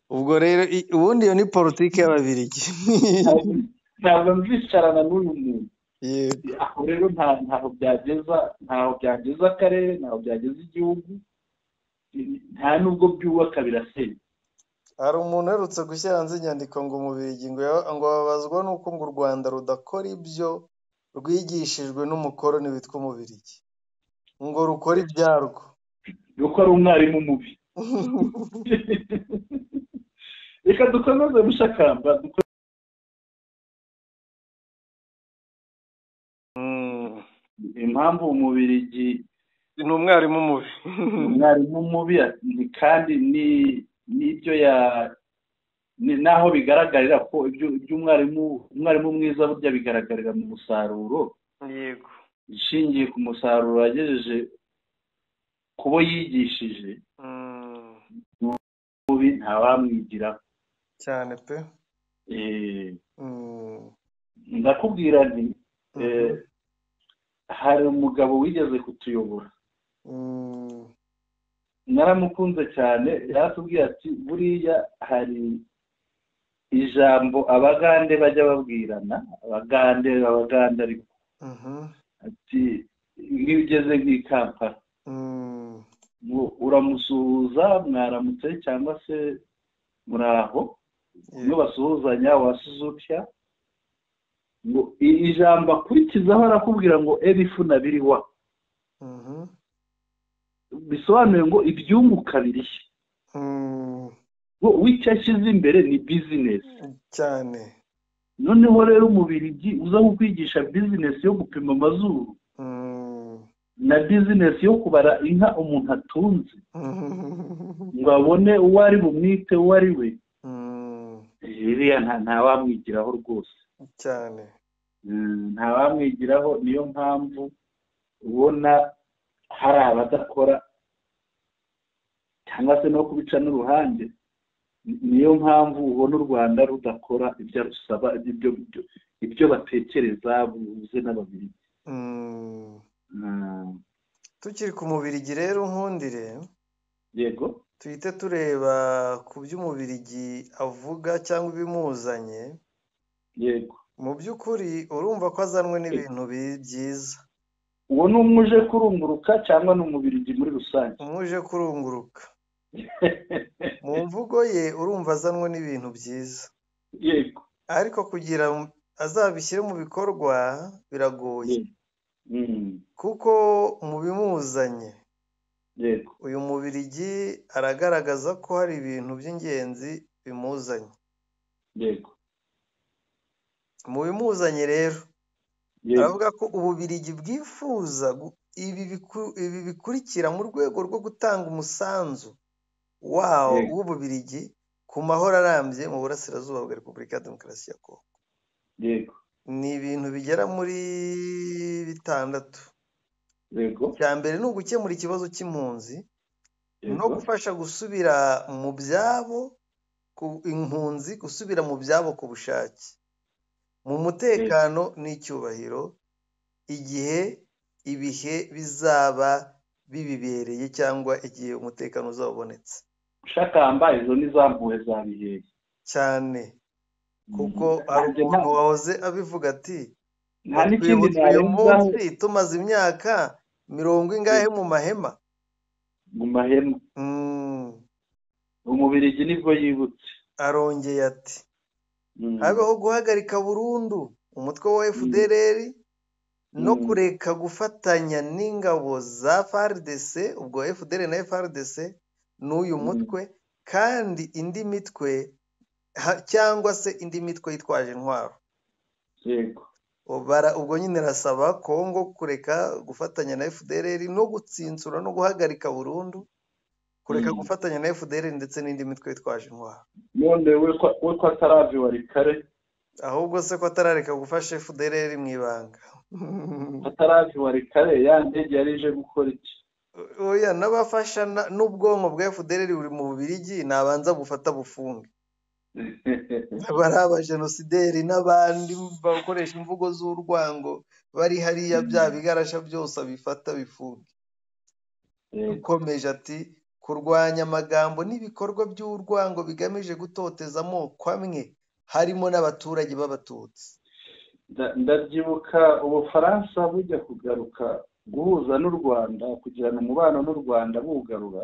Ubwo rero ubundi iyo ni politiki y'ababirigi. Ntabwo nzicarana n'uyu muntu. Aho rero ntaho byageza, ntaho byageza akarere, ntaho byageza igihugu, nta nubwo byubaka, birasenya. Hari umuntu uherutse gushyira hanze inyandiko ngo umubirigi ngo ababazwa n'uko ngo u Rwanda rudakora ibyo rwigishijwe n'umukoroni witwa umubirigi, ngo rukora ibyarwo, ruko ari umwarimu mubi. Reka dukomeze gushakamba. Impamvu umubirigi ni umwarimu mubi, umwarimu mubi kandi ni n'ibyo ya naho bigaragarira ko ibyo umwarimu mwiza burya bigaragarira mu musaruro. Yego. Ishingiye ku musaruro yagejeje kubo yigishije, mubi ntawamwigira cyane pe. Ndakubwira nti hari umugabo wigeze kutuyobora, Naramukunze cyane. Yaratubwiye ati buriya hari ijambo Abagande bajya babwirana, Abagande ariko ati nk'iyo ugeze nk'i Kampala uramusuhuza mwaramutse cyangwa se muraho, iyo basuhuzanya wasuzutya, ngo ijambo akurikizaho arakubwira ngo ebifuna biriwa, bisobanuye ngo ibyunguka birishya. Ngo wicyo ashyize imbere ni bizinesi cyane. Noneho rero Umubirigi uza kukwigisha bizinesi yo gupima amazuru na bizinesi yo kubara inka umuntu atunze ngo abone uwo ari bumwite uwo ari we, iriya ntawamwigiraho rwose cyane, ntawamwigiraho. Niyo mpamvu ubona hari abadakora cyangwa se no kubica n'uruhande. Niyo mpamvu ubona u Rwanda rudakora ibyo rusaba, ibyo batekereza buze n'Ababiligi. Tukiri ku Mubirigi rero nkundire, yego, tuhite tureba ku by'Umubirigi avuga cyangwa ibimuzanye. Yego, mu by'ukuri urumva ko azanwe n'ibintu byiza. Uwo ni umwe uje kurunguruka cyangwa ni Umubirigi muri rusange? Umwe uje kurunguruka. Mu mvugo ye urumva azanwe n'ibintu byiza. Yego, ariko kugira azabishyire mu bikorwa biragoye, kuko mu bimuzanye, yego, uyu Mubirigi aragaragaza ko hari ibintu by'ingenzi bimuzanye. Yego, mu bimuzanye rero aravuga ko Ububirigi bwifuza ibi bikurikira mu rwego rwo gutanga umusanzu wawo w'Ububirigi ku mahoro arambye mu burasirazuba bwa Repubulika ya Demokarasi ya Kongo. Yego, ni ibintu bigera muri 6. Yego, icya mbere ni ugukemura ikibazo cy'impunzi no gufasha gusubira mu byabo impunzi gusubira mu byabo ku bushake, mu mutekano n'icyubahiro, igihe ibihe bizaba bibibereye cyangwa igihe umutekano uzabonetse. Shakamba izo ni zampuwe za bihehe cyane, kuko hari umuntu wahoze abivuga ati nta n'ikindi narenzaho, tumaze imyaka 40 ingahe mu mahema, mu mahema. Umubirigi nibwo yibutse. Arongeye ati habeho guhagarika burundu umutwe wa FDLR no kureka gufatanya n'ingabo za FARDC, ubwo FDLR na FARDC n'uyu mutwe, kandi indi mitwe cyangwa se indi mitwe yitwaje intwaro. Yego, ubwo nyine rasaba Kongo kureka gufatanya na FDLR no gutsinsura no guhagarika burundu kureka gufatanya na FDLR ndetse n'indi mitwe yitwaje intwaro. None we ko ataravi kare, ahubwo se ko atarareka gufasha FDLR mu ibanga, ataravi kare ya ndege yari ije gukora iki? Oya, n'abafasha n'ubwonko bwa FDLR buri mu Bubirigi nabanza bufata bufunge. Bari abajenosideri n'abandi bakoresha imvugo z'urwango bari hariya, bya bigarasha byose abifata bifunge. Ukomeje ati kurwanya amagambo n'ibikorwa by'urwango bigamije gutoteza amoko amwe harimo n'abaturage b'Abatutsi. Ndabyibuka Ubufaransa bujya kugaruka guhuza n'u Rwanda, kugirana umubano n'u Rwanda bugarura,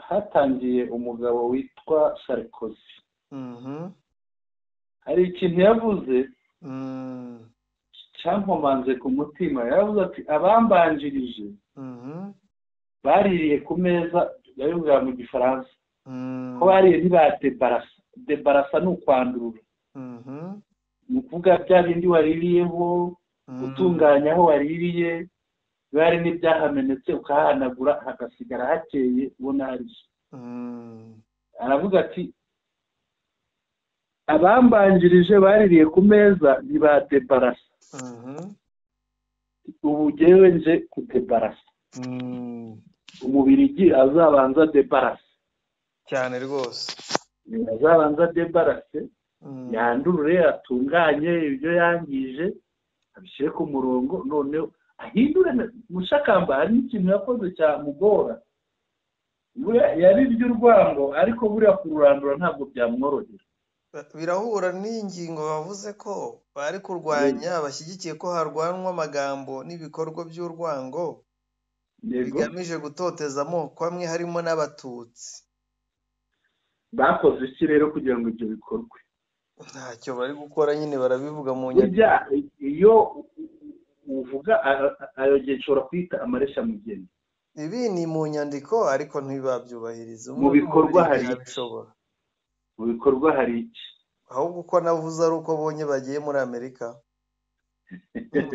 hatangiye umugabo witwa Sarkozy. Hari ikintu yavuze cyankomanze ku mutima. Yavuze ati abambanjirije baririye ku meza, yabivuga mu Gifaransa, ko bariye ntibadebarasa. Debarasa ni ukwandurura, ni ukuvuga bya bindi waririyeho, utunganya aho waririye, bari n'ibyahamenetse ukahanagura hagasigara hakeye ubona hari. Aravuga ati abambanjirije baririye ku meza ntibadebarasa, ubu jyewe nje kudebarasa. Umubirigi azabanza debarase cyane rwose, azabanza debarase, yandurure, atunganye ibyo yangije, abishyire ku murongo, noneho Ahindure Mushakamba hari n'ikintu yakoze cyamugora, yabibye urwango ariko buriya kururandura ntabwo byamworohera. Birahura n'ingingo bavuze ko bari kurwanya, bashyigikiye ko harwanwa amagambo n'ibikorwa by'urwango bigamije gutoteza amoko amwe harimo n'Abatutsi. Bakoze iki rero kugira ngo ibyo bikorwe? Ntacyo bari gukora nyine, barabivuga mu nyandiko. Iyo uvuga ayo gihe nshobora kwita amareshya mugeni. Ibi ni mu nyandiko ariko ntibabyubahiriza. Mu bikorwa hari iki? Mu bikorwa hari iki? Ahubwo uko navuze ari uko bonye bagiye muri Amerika.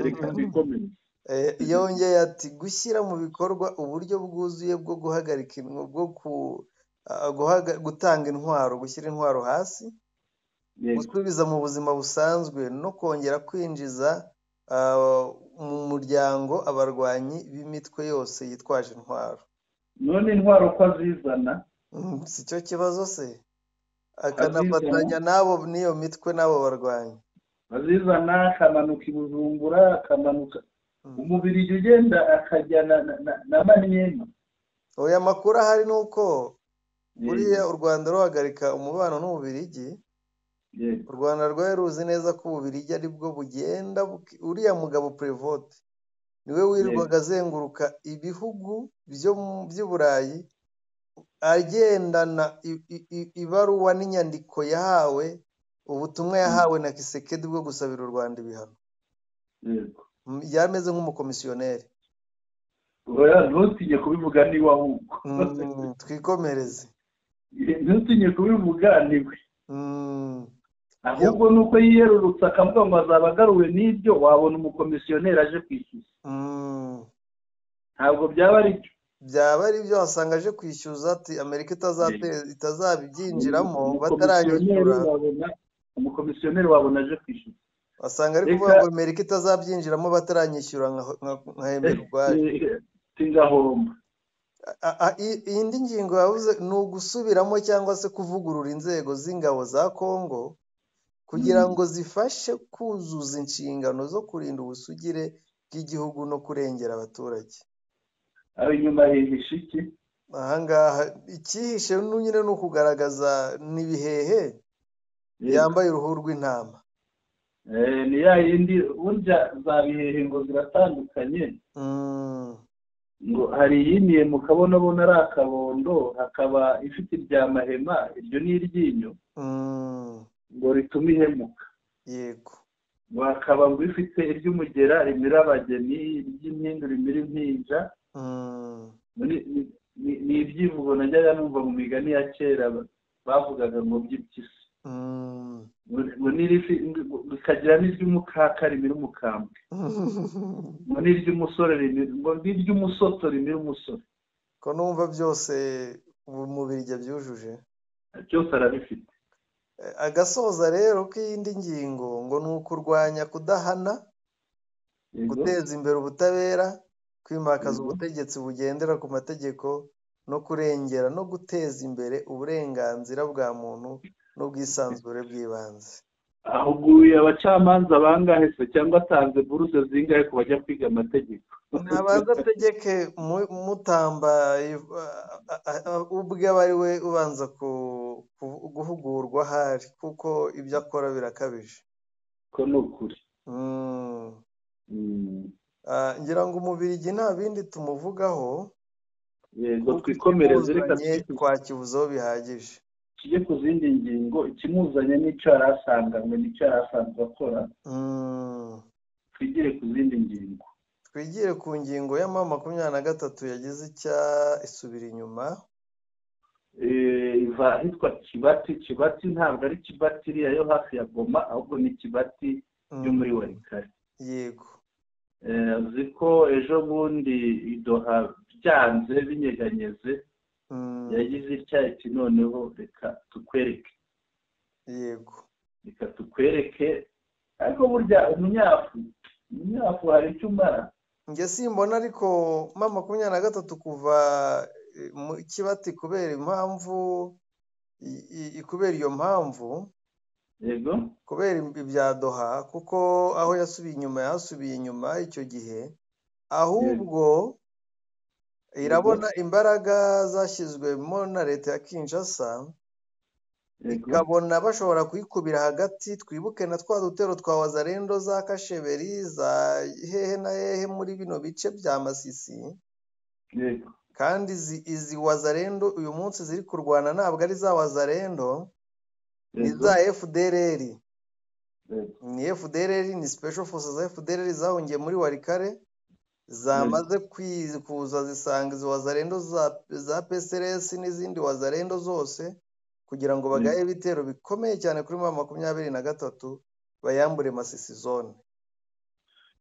Reka bikomeze. Yongeye ati gushyira mu bikorwa uburyo bwuzuye bwo guhagarika bwo gutanga intwaro, gushyira intwaro hasi, gusubiza mu buzima busanzwe no kongera kwinjiza mu muryango abarwanyi b'imitwe yose yitwaje intwaro. None intwaro ko azizana? Si cyo kibazo se, akanafatanya n'abo n'iyo mitwe n'abo barwanyi azizana, akamanuka i Bujumbura, akamanuka umubiri ugenda akajya na Maniema. Oya, amakuru ahari ni uko buriya u Rwanda ruhagarika umubano n'Ububiligi, u Rwanda rwari ruzi neza ko Ububiligi aribwo bugenda. Uriya mugabo Prévot niwe wirirwaga azenguruka ibihugu by'i Burayi agendana ibaruwa n'inyandiko yahawe, ubutumwa yahawe na Kisekedi bwo gusabira u Rwanda ibihano. Yameze nk'umukomisiyoneri. Ntutinye kubivuga niwe ahubwo. Twikomereze. Ntutinye kubivuga niwe. Ahubwo nuko yiyerurutse akavuga ngo azaba agaruwe n'ibyo, wabona umukomisiyoneri aje kwishyuza. Ntabwo byaba ari byo. Byaba ari byo, wasanga aje kwishyuza ati Amerika itazabyinjiramo bataranyishyura. Umukomisiyoneri wabona aje kwishyuza. Wasanga ari kuvuga ngo Amerika itazabyinjiramo bataranyishyura nkahemera urwaje. Singahomba. Indi ngingo yavuze ni ugusubiramo cyangwa se kuvugurura inzego z'ingabo za Kongo kugira ngo zifashe kuzuza inshingano zo kurinda ubusugire bw'igihugu no kurengera abaturage. Aho inyuma hihishe iki? Ahangaha icyihishe nyine ni ukugaragaza n'ibihehe yambaye uruhu rw'intama. Ni ya yindi burya za bihehe ngo ziratandukanye. Ngo hari iyiniye mu kabonabona ari akabondo, hakaba ifite irya mahema, iryo ni iryinyo ngo rituma ihemuka. Yego. Ngo hakaba ngo ifite iry'umugera rimira abageni, iry'impindu rimira impinja. Ni ibyivugo najyaga numva mu migani ya kera bavugaga ngo by'impyisi. Ngo bikagira n'iry'umukaka rimira umukambwe, ngo n'iry'umusore ngo n'iry'umusoto rimira umusore. Ko numva byose umubiri byujuje byose arabifite. Agasoza rero k'iyindi ngingo ngo ni ukurwanya kudahana, guteza imbere ubutabera, kwimakaza ubutegetsi bugendera ku mategeko no kurengera no guteza imbere uburenganzira bwa muntu n'ubwisanzure bw'ibanze. Ahuguye abacamanza bangahe se, cyangwa atanze buruse zingahe ku bajya kwiga amategeko? Ntabanza ategeke Mutamba ubwe aba ari we ubanza guhugurwa ahari, kuko ibyo akora birakabije. Ko ni ukuri. Ngira ngo Umubirigi nta bindi tumuvugaho. Yego, twikomereze, reka twakibuzeho bihagije. Tujye ku zindi ngingo. Ikimuzanye n'icyo yari asanganywe n'icyo yari asanzwe akora. Twigire ku zindi ngingo. Twigire ku ngingo ya M23 yagize icya isubira inyuma. Iva ahitwa Kibati. Kibati ntabwo ari Kibati iriya yo hafi ya Goma, ahubwo ni Kibati yo muri Walikale. Yego. Uzi ko ejo bundi Idoha byanze binyeganyeze, yagize icyayi noneho reka tukwereke. Yego. Reka tukwereke. Ariko burya umunyafu hari icyo umara. Njye simbona ariko M23 kuva mu Kibati kubera impamvu kubera iyo mpamvu. Yego. Kubera ibya Doha, kuko aho yasubiye inyuma yasubiye inyuma icyo gihe. Ahubwo irabona imbaraga zashyizwemo na leta ya Kinshasa, ikabona bashobora kuyikubira hagati. Twibuke na twa dutero twa Wazalendo za Kasheberi za hehe na hehe muri bino bice bya Masisi. Kandi izi Wazalendo uyu munsi ziri kurwana ntabwo ari za Wazalendo, ni za FDLR. Ni FDLR, ni special forces za FDLR zahungiye muri Walikale, zamaze kuza zisanga izi Wazalendo za PSRS n'izindi Wazalendo zose, kugira ngo bagaye ibitero bikomeye cyane kuri M23 bayambure Masisi zone.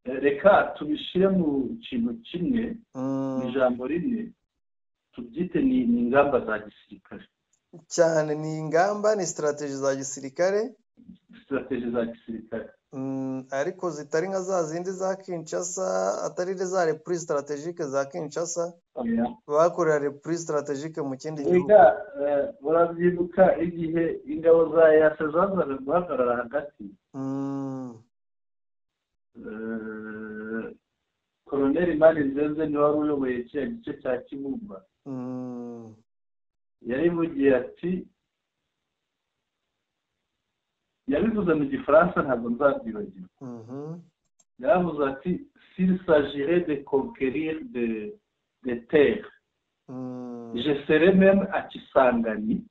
Reka tubishyire mu kintu kimwe, ijambo rimwe tubyite ni ingamba za gisirikare. Cyane ni ingamba, ni strategy za gisirikare, strategy za gisirikare. Ariko zitari nka za zindi za Kinshasa, atari za repli strategique za Kinshasa. Bakorera repli strategique mu kindi gihugu. Urabyibuka igihe ingabo za EAC zazaga guhagarara hagati, Colonel Marinzenze niwe wari uyoboye kiriya gice cya Kibumba. Yarivugiye ati, yabivuze mu Gifaransa ntabwo nzabyibagirwa. Yaravuze ati s'il s'agirait de conquérir des terres, je serais même à Kisangani,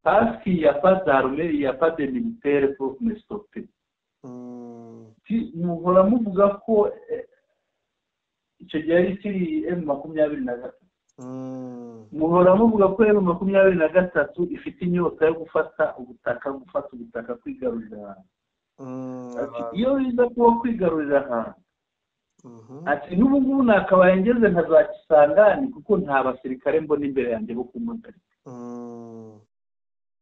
parce qu'il n'y a pas d'armée, il n'y a pas de militaire pour me stopper. Muhora muvuga ko icyo gihe yari kiri M23. Muhora muvuga ko M23 ifite inyota yo gufata ubutaka, gufata ubutaka, kwigarurira ahantu. Iyo biza kuba kwigarurira ahantu, ati n'ubu ngubu nakabaye ngeze nka za Kisangani, kuko nta basirikare mbona imbere yanjye bo kumuhagarika.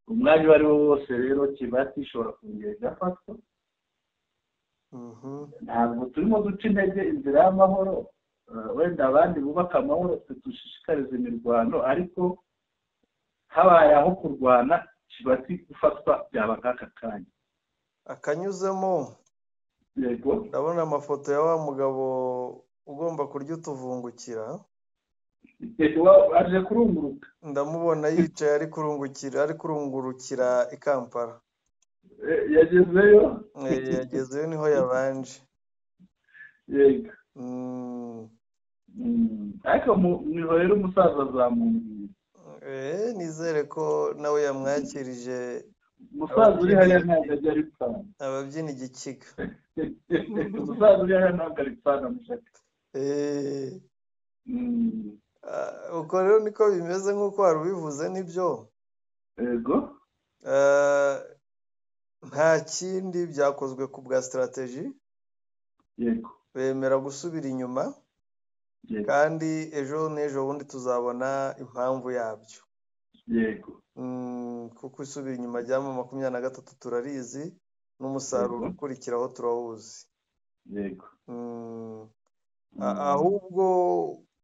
Umwanya uwo ari wo wose rero Kibati ishobora kongera igafatwa. Ntabwo turimo duca intege inzira y'amahoro, wenda abandi bubaka amahoro twe dushishikariza imirwano, ariko habaye aho kurwana Kibati gufatwa byaba nk'aka kanya. Akanyuzemo. Yego. Ndabona amafoto ya wa mugabo ugomba kurya utuvungukira. Aje kurunguruka. Ndamubona yicaye ari kurungukira, ari kurungurukira i Kampala. Yagezeyo. Yagezeyo niho yabanje. Yego. Ariko niho rero umusaza azamumbwira. Nizere ko nawe yamwakirije. Umusaza uri hariya ntabwo ajya aripfana. Ababyina igikiga. Umusaza uri hariya ntabwo aripfana mushaka. Uko rero niko bimeze nk'uko wari ubivuze, nibyo. Yego. Nta kindi byakozwe ku bwa strategy. Yego. Bemera gusubira inyuma. Kandi ejo n'ejo bundi tuzabona impamvu yabyo. Yego. Kuko isubira inyuma rya M23 turarizi, n'umusaruro ukurikiraho turawuzi. Yego. Ahubwo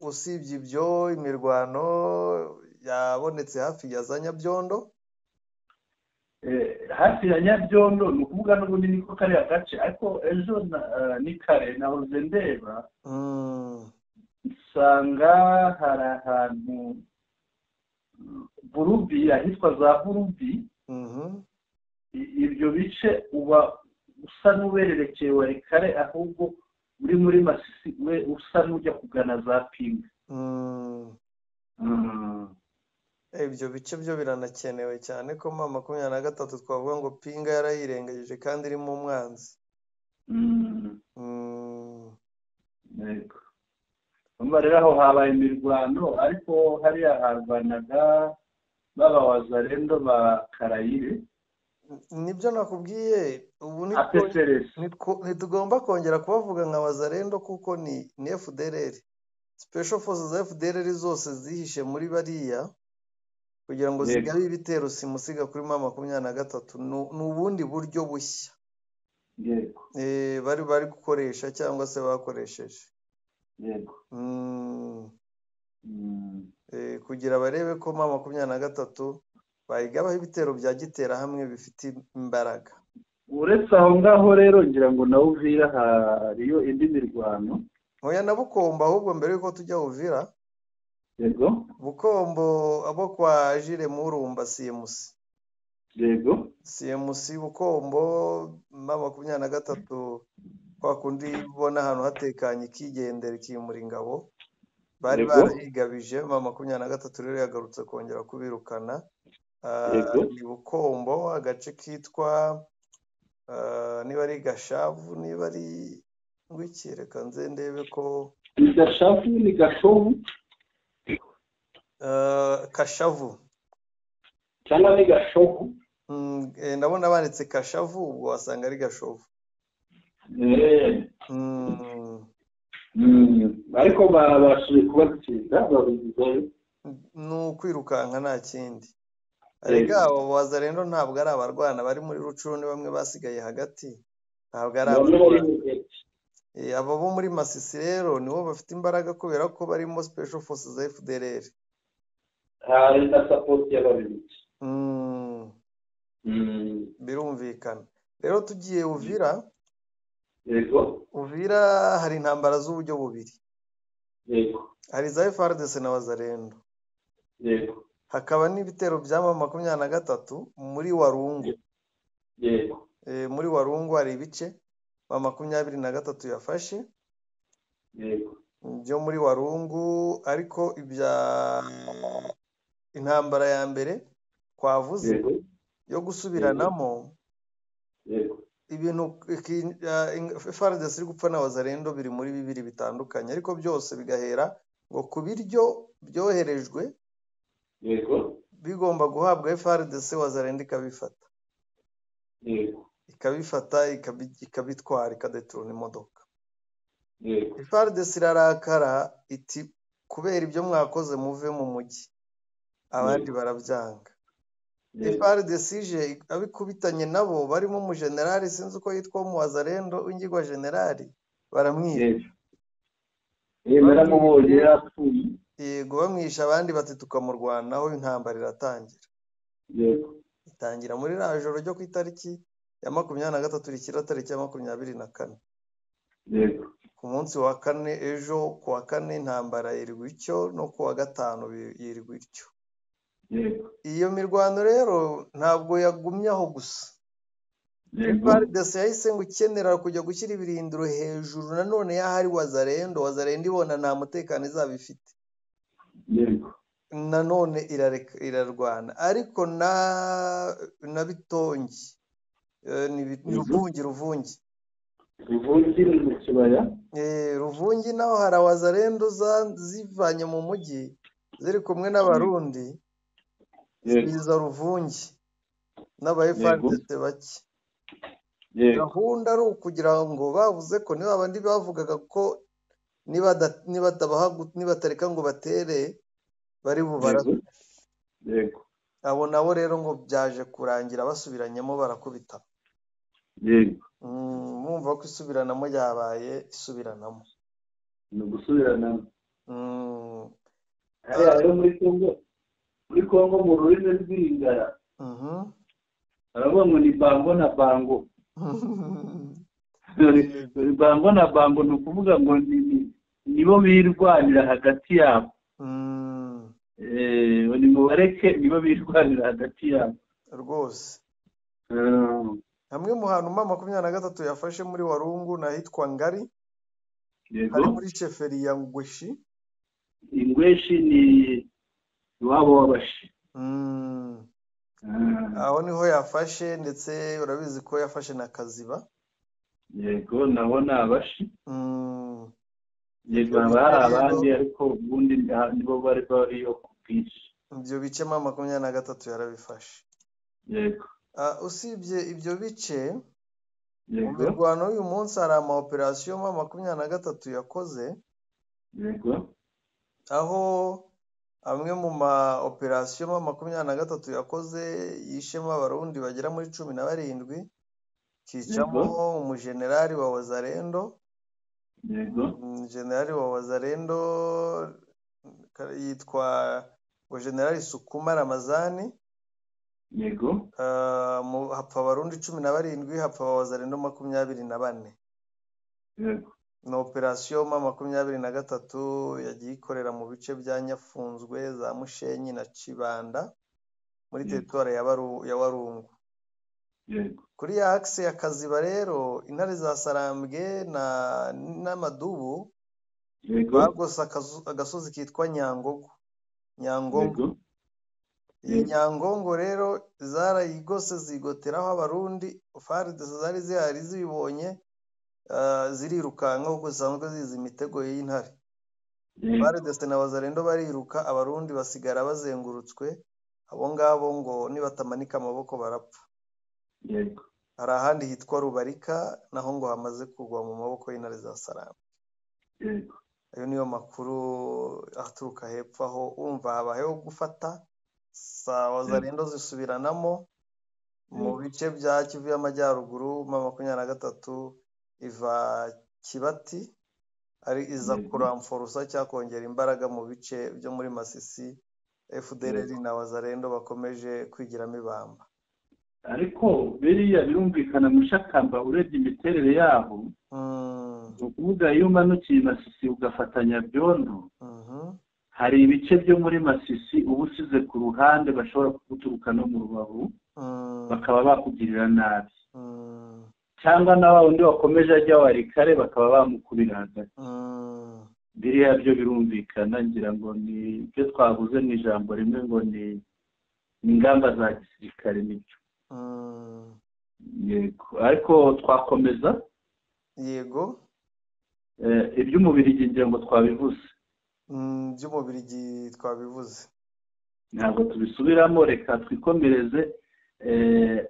usibye ibyo, imirwano yabonetse hafi ya za Nyabyondo. Hafi ya Nyabyondo ni ukuvuga n'ubundi niko kariya gace, ariko ejo ni kare nahoze ndeba nsanga hari ahantu Burubi, ahitwa za Burubi. Ibyo bice uba usa n'ubererekeye Walikale, ahubwo uri muri Masisi we usa n'ujya kugana za Pinga. Ibyo bice byo biranakenewe cyane ko M23 twavuga ngo Pinga yarayirengagije kandi irimo umwanzi. Yego. Umva rero aho habaye imirwano, ariko hariya harwanaga baba Wazalendo ba Karayire. Nibyo nakubwiye, ubu ntitugomba kongera kubavuga nka Wazalendo kuko ni FDLR. Special forces za FDLR zose zihishe muri bariya kugira ngo zigabe ibitero simusiga kuri M23. Ni ubundi buryo bushya. Yego. Bari gukoresha cyangwa se bakoresheje. Yego. Kugira barebe ko M23 bayigabaho ibitero bya gitera hamwe bifite imbaraga. Uretse aho ngaho rero ngira ngo nawe uvira hariyo indi mirwano. Nkoya na Bukombo ahubwo mbere yuko tujya Uvira. Yego. Bukombo abo kwa Jire Murumba CMC. Yego. CMC Bukombo M23 kwa kundi ubona ahantu hatekanye ikigendera ikimura ingabo bari barahigabije. M23 rero yagarutse kongera kubirukana. Ni Bukombo agace kitwa niba ari Gashavu niba ari ngwiki, reka nze ndebe ko ni Gashavu ni Gashovu, Kashavu cyangwa ni Gashovu. Ndabona banditse Kashavu, ubwo wasanga ari Gashovu. Ariko babashije kubatsinda babigizayo, ni ukwirukanka nta kindi. Arega abo Wazalendo ntabwo ari abarwana bari muri Rucuru, ni bamwe basigaye hagati, ntabwo ari abarwana. Abo bo muri Masisi rero nibo bafite imbaraga kubera ko barimo Special Forces za FDLR. Hari na support y'Ababiligi. Birumvikana. Rero tugiye Uvira. Yego. Uvira hari intambara z'uburyo bubiri. Yego. Hari za FARDC na Wazalendo. Yego. Hakaba n'ibitero bya M23 muri Warungu. Yego. Muri Warungu hari ibice M23 yafashe. Yego. Byo muri Warungu, ariko ibya intambara ya mbere twavuze yo gusubiranamo. Yego. Ibintu FARDC iri gupfa na Wazalendo biri muri bibiri bitandukanye, ariko byose bigahera ngo ku biryo byoherejwe. Yego. Bigomba guhabwa FARDC, Wazalendo ikabifata. Yego. Ikabifata ikabitwara ikadeturuna imodoka. Yego. FARDC irarakara iti kubera ibyo mwakoze muve mu mujyi, abandi barabyanga. FARDC ije abikubitanye nabo barimo umujenerali sinzi uko yitwa mu Wazalendo w'ingirwa generali, baramwica. Baramubonye yapfuye. Yego, bamwisha abandi bati tukamurwanaho, intambara iratangira. Yego. Itangira muri rajoro ryo ku itariki ya 23 rikira tariki ya 24. Yego. Ku munsi wa kane, ejo ku wa kane intambara yirwa icyo, no ku wa gatanu yirwa ityo. Yego. Iyo mirwano rero ntabwo yagumye aho gusa. Yego. FARDC yahise ngo ikenera kujya gushyira ibirindiro hejuru nanone y'ahari Wazalendo. Wazalendo ibona nta mutekano izaba ifite. Yego. Nanone irarwana, ariko na Bitongi ni Ruvungi. Ruvungi ni mu kibaya. Ruvungi naho hari Wazalendo zivanye mu mujyi ziri kumwe n'Abarundi, ziza Ruvungi n'aba FARDC bake. Gahunda ari ukugira ngo bavuze ko niba abandi bavugaga ko nibatareka ngo batere bari bubarase. Yego. Abo nabo rero ngo byaje kurangira basubiranyemo barakubita. Yego. Mumva ko isubiranamo yabaye isubiranamo. Ni ugusubiranamo. Hariya rero muri Kongo mu rurimi rw'Ilingala. Baravuga ngo ni bango na bango. Ni bango na bango, ni ukuvuga ngo nibo birwanira hagati yabo. Ni mubareke nibo birwanira hagati yabo rwose. Hamwe mu hantu M23 yafashe muri Warungu n'ahitwa Ngari. Hari muri cheferi ya Ngweshi. Ingweshi ni iwabo w'Abashi. Aho niho yafashe, ndetse urabizi ko yafashe na Kaziba. Yego, naho ni Abashi. Yego, haba hari abandi ariko ubundi nibo bari bariyo ku bwinshi. Ibyo bice M23 yarabifashe. Yego. Usibye ibyo bice, mu mirwano y'uyu munsi hari ama operation M23 yakoze. Yego. Aho amwe mu ma operation M23 yakoze yishemo Abarundi bagera muri 17, kicamo umujenerali wa Wazalendo. Yego. Generali wa Wazalendo yitwa ngo Generali Sukuma Ramazani. Yego. Hapfa Abarundi 17, hapfa Abawazalendo 24. Yego. Ni operasiyo M23 yagiye ikorera mu bice bya Nyafunzwe, za Mushenyi na Cibanda muri teritwari ya Warungu. Kuri ya akise ya Kaziba rero, intare za Sarambwe n'Amadubu bagose agasozi kitwa Nyangogo. Nyangongo. Iyi Nyangongo rero zarayigose zigoteraho Abarundi, FARDC zari zihari zibibonye zirirukanka kuko zisanzwe zizi imitego y'intare. FARDC na Wazalendo bariruka, Abarundi basigara bazengurutswe, abo ngabo ngo nibatamanika amaboko barapfa. Hari ahandi hitwa Rubarika naho ngo hamaze kugwa mu maboko y'intare za Sarambwe. Ayo niyo makuru aturuka hepfo aho urumva habayeho gufata Wazalendo zisubiranamo mu bice bya Kivu y'Amajyaruguru. M23 iva Kibati ari iza kuramforusa cyangwa kongera imbaraga mu bice byo muri Masisi. FDLR na Wazalendo bakomeje kwigiramo ibamba. Ariko biriya birumvikana Mushakamba, urebye imiterere yaho, ni ukuvuga iyo umanukiye Masisi ugafatanya Byondo, hari ibice byo muri Masisi uba usize ku ruhande bashobora kuguturuka no mu Rubavu bakaba bakugirira nabi, cyangwa na wa wundi wakomeje ajya Warikare bakaba bamukubira hagati. Biriya byo birumvikana, ngira ngo ni ibyo twavuze mu ijambo rimwe ngo ni ingamba za gisirikare nibyo. Yego, ariko twakomeza. Yego, iby'umubirigi ngira ngo twabivuze. Iby'umubirigi twabivuze, ntabwo tubisubiramo, reka twikomereze.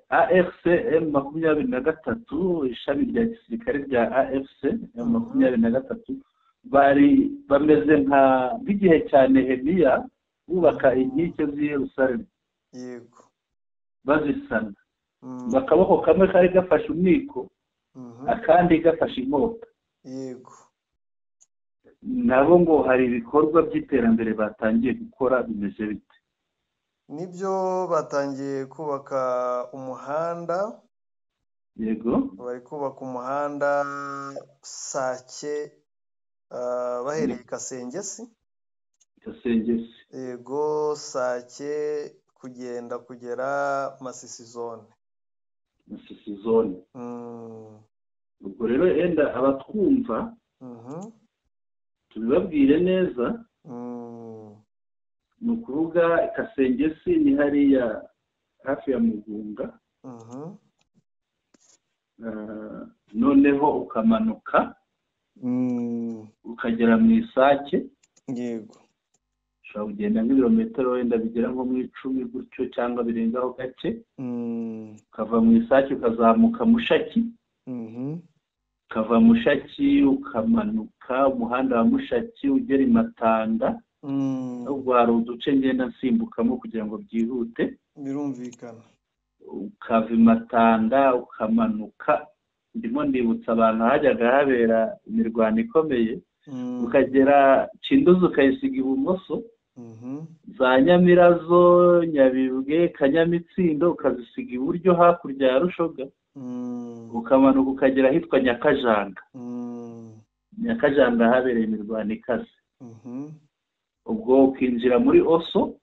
AFC M23, ishami rya gisirikare rya AFC M23, bari bameze nka nk'igihe cya Nehemiya bubaka inkike z'i Yerusalemu. Yego, bazisana. Akaboko kamwe kari gafashe umwiko, akandi gafashe inkota. Yego, nabo ngo hari ibikorwa by'iterambere batangiye gukora, bimeze bite? Nibyo, batangiye kubaka umuhanda. Yego, bari kubaka umuhanda Sake, bahereye Kasengesi. Kasengesi. Yego, Sake kugenda kugera Masisi zone. Masisi zone. Ubwo rero yenda abatwumva tubibabwire neza. Ni ukuvuga Kasengesi ni hariya hafi ya Mugunga. Noneho ukamanuka ukagera mu Isake. Yego, ushobora kugenda nk'ibirometero wenda bigera nko mu 10 gutyo cyangwa birengaho gake. Ukava mu Isake ukazamuka Mushaki. Ukava Mushaki ukamanuka umuhanda wa Mushaki ugera i Matanda. Ubwo hari uduce ngenda nsimbukamo kugira ngo byihute. Birumvikana. Ukava i Matanda ukamanuka, ndimo ndibutsa abantu hajyaga habera imirwano ikomeye. Ukagera Kinduzi ukayisiga ibumoso, za Nyamirazo, Nyabibwe, Kanyamitsindo ukazisiga iburyo hakurya ya Rushoga. Ukamanuka ukagera ahitwa Nyakajanga. Nyakajanga habereye imirwano ikaze. Ubwo ukinjira muri Oso,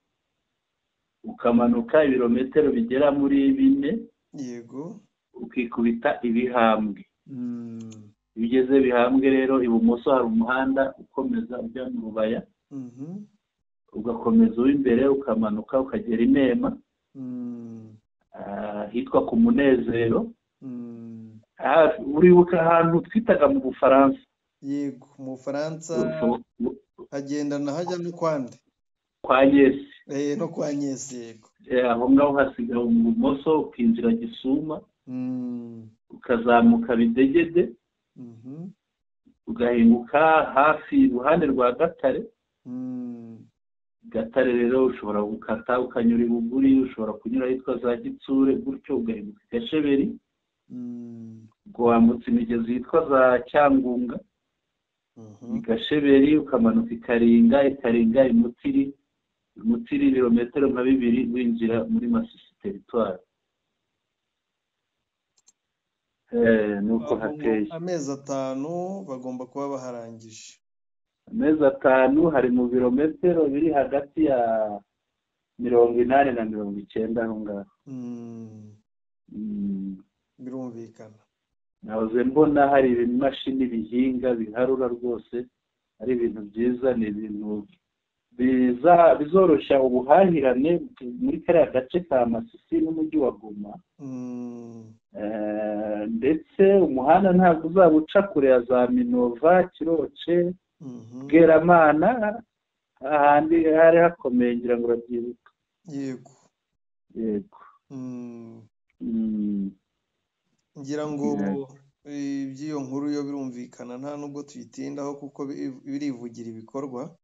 ukamanuka ibirometero bigera muri 4. Yego, ukikubita Ibihambwe. Iyo ugeze Bihambwe rero ibumoso hari umuhanda ukomeza ujya mu Rubaya. Ugakomeza uw'imbere ukamanuka ukagera i Nema, hitwa ku Munezero. Uribuka ahantu twitaga mu Bufaransa? Yego, mu Bufaransa hagendana hajya no kwande kwa Nyesi. No kwa Nyesi, yego. Aho ngaho hasiga mu bumoso ukinjira Gisuma, ukazamuka Bidegede, ugahinguka hafi iruhande rwa Gatare. Gatare rero ushobora gukata ukanyura Ibuguri, ushobora kunyura ahitwa za Gitsure gutyo ugahinguka Gasheberi. Ubwo wambutse imigezi yitwa za Cyangunga, Gasheberi, ukamanuka Ikaringa, Ikaringa Imutiri, Imutiri ibirometero nka 2 winjira muri Masisi teritwari. Nuko hateye amezi 5 bagomba kuba baharangije. Amezi 5 hari mu birometero biri hagati ya 80 na 90 aho ngaho. Birumvikana. Nahoze mbona hari ibimashini bihinga biharura rwose, ari ibintu byiza, ni ibintu bizoroshya ubuhahirane muri kariya gace ka Masisi n'umujyi wa Goma. Ndetse umuhanda ntabwo uzaba uca kure ya za Minova, Kiroce, Bweramana, ahandi hari hakomeye ngira ngo urabyibuka. Yego. Yego. Ngira ngo iby'iyo nkuru yo birumvikana, nta nubwo tuyitindaho kuko birivugira ibikorwa.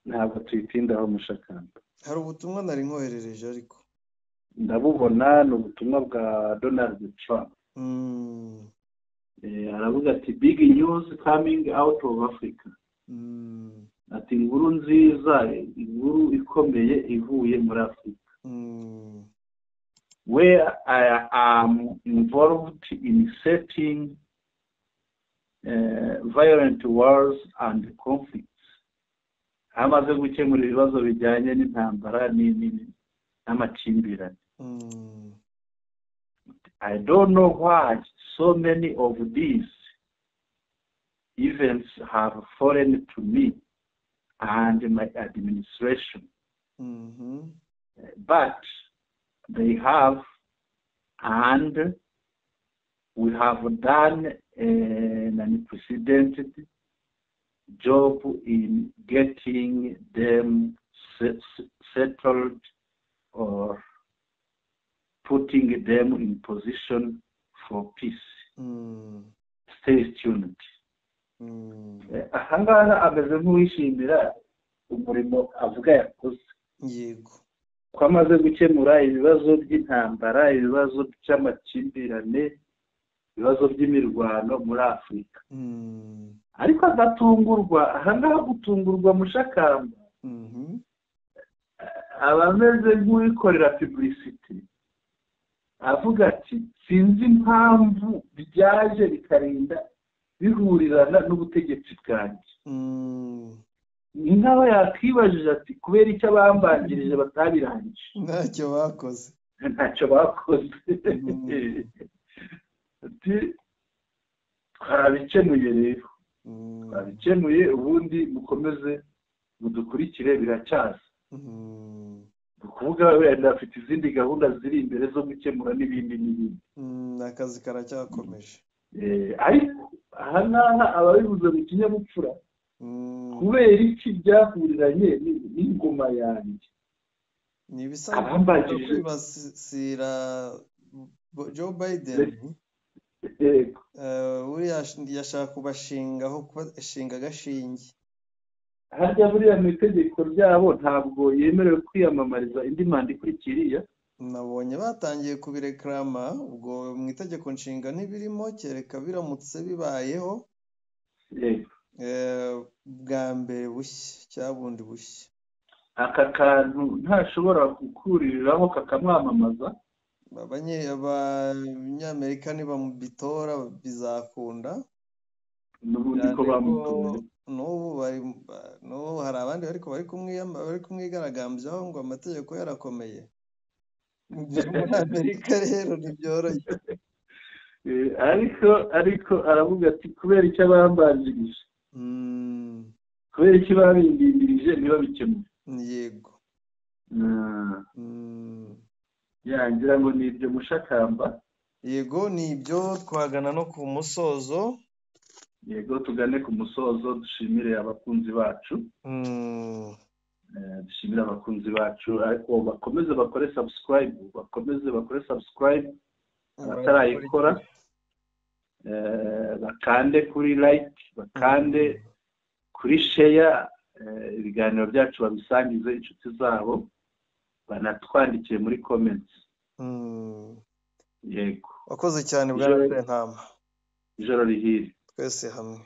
Ntabwo tuyitindaho Mushakamba. Hari ubutumwa nari nkoherereje ariko ndabubona, ni ubutumwa bwa Donald Trump. Aravuga ati big news coming out of Africa. Ati inkuru nziza, inkuru ikomeye ivuye muri Afurika. Where I am involved in setting violent wars and conflicts. Amaze gukemura ibibazo bijyanye n'intambara n'amakimbirane. I don't know why so many of these events have fallen to me and my administration. But they have, and we have done an unprecedented job in getting them settled or putting them in position for peace. Stay tuned. Ahangaha ameze nk'uwishimira umurimo avuga yakoze. Yego. Ko amaze gukemura ibibazo by'intambara, ibibazo by'amakimbirane, ibibazo by'imirwano muri Afurika. Ariko agatungurwa, ahangaha gutungurwa Mushakamba, aba ameze nk'uwikorera publicity, avuga ati sinzi impamvu byaje bikarinda bihurirana n'ubutegetsi bwanjye. Ni nkaho yakwibajije ati kubera icyo abambanjirije batabirangije, ntacyo bakoze, ntacyo bakoze. Ati twabikemuye rero, twabikemuye, ubundi mukomeze mudukurikire biracyaza. Ukuvuga wenda afite izindi gahunda ziri imbere zo gukemura n'ibindi n'ibindi. Akazi karacyakomeje. Ariko aha ngaha ababivuze mu kinyabupfura, kubera iki byahuriranye n'ingoma yanjye? Ni ibisanzwe kwibasira Joe Biden. Buriya yashaka kubashingaho, kubashinga agashinge. Harya buriya mu itegeko ryabo ntabwo yemerewe kwiyamamariza indi manda ikurikiriye. Nabonye batangiye kubireklama, ubwo mu itegeko nshinga ntibirimo, kereka biramutse bibayeho bwa mbere bushya cyabundi bushya. Aka kantu ntashobora gukuririraho kakamwamamaza. Abanyamerika nibamubitora bizakunda. N'ubundi ko bamutoye n'ubu hari abandi ariko bari kumwigaragambyaho ngo amategeko yarakomeye. Muri Amerika rero ntibyoroshye. Ariko aravuga ati kubera icyo abambanjirije, kubera icyo babindindirije ntibabikemure. Yego. Ngira ngo ni ibyo Mushakamba. Yego ni ibyo, twagana no ku musozo. Yego tugane ku musozo, dushimire abakunzi bacu. Dushimire abakunzi bacu, ariko bakomeze bakore subscribe, bakomeze bakore subscribe abatarayikora, bakande kuri like, bakande kuri share, ibiganiro byacu babisangize inshuti zabo, banatwandikiye muri comments. Yego. Wakoze cyane bwana Sentama. Ijoro rihire. Twese hamwe.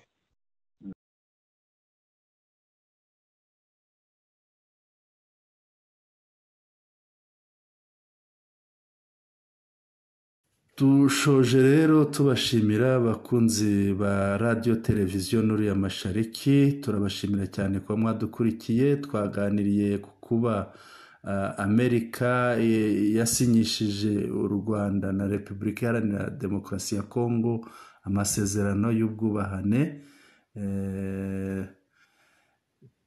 Dushoje rero tubashimira abakunzi ba radiyo televiziyo Nuru ya Mashariki, turabashimira cyane kuba mwadukurikiye. Twaganiriye ku kuba Amerika yasinyishije u Rwanda na Repubulika Iharanira Demokarasi ya Kongo amasezerano y'ubwubahane,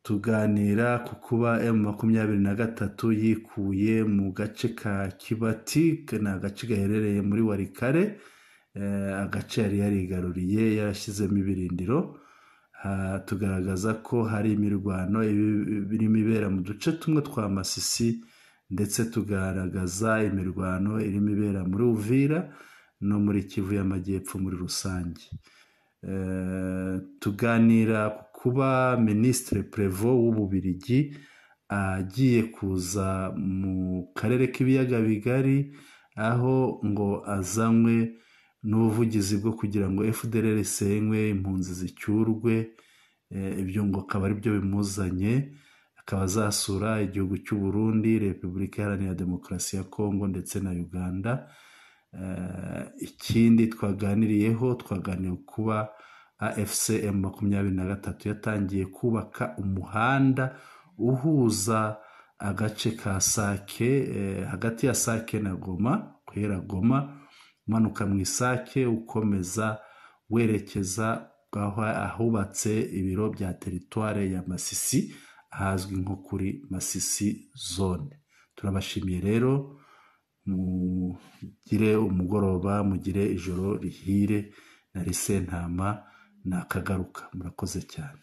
tuganira ku kuba M23 yikuye mu gace ka Kibati, ni agace gaherereye muri Walikale, agace yari yarigaruriye yarashyizemo ibirindiro. Tugaragaza ko hari imirwano irimo ibera mu duce tumwe twa Masisi, ndetse tugaragaza imirwano irimo ibera muri Uvira no muri Kivu y'Amajyepfo muri rusange. Tuganira ku kuba Minisitiri Prévot w'Ububirigi agiye kuza mu karere k'ibiyaga bigari, aho ngo azanywe n'ubuvugizi bwo kugira ngo FDLR isenywe, impunzi zicyurwe, ibyo ngo akaba ari byo bimuzanye. Akaba azasura igihugu cy'u Burundi, Repubulika Iharanira Demokarasi ya Kongo ndetse na Uganda. Ikindi twaganiriyeho, twaganiriye kuba AFC M23 yatangiye kubaka umuhanda uhuza agace ka Sake, hagati ya Sake na Goma, guhera Goma umanuka mu Isake ukomeza werekeza ahubatse ibiro bya teritware ya Masisi, ahazwi nko kuri Masisi zone. Turabashimiye rero, mugire umugoroba, mugire ijoro rihire. Na Sentama nakagaruka. Murakoze cyane.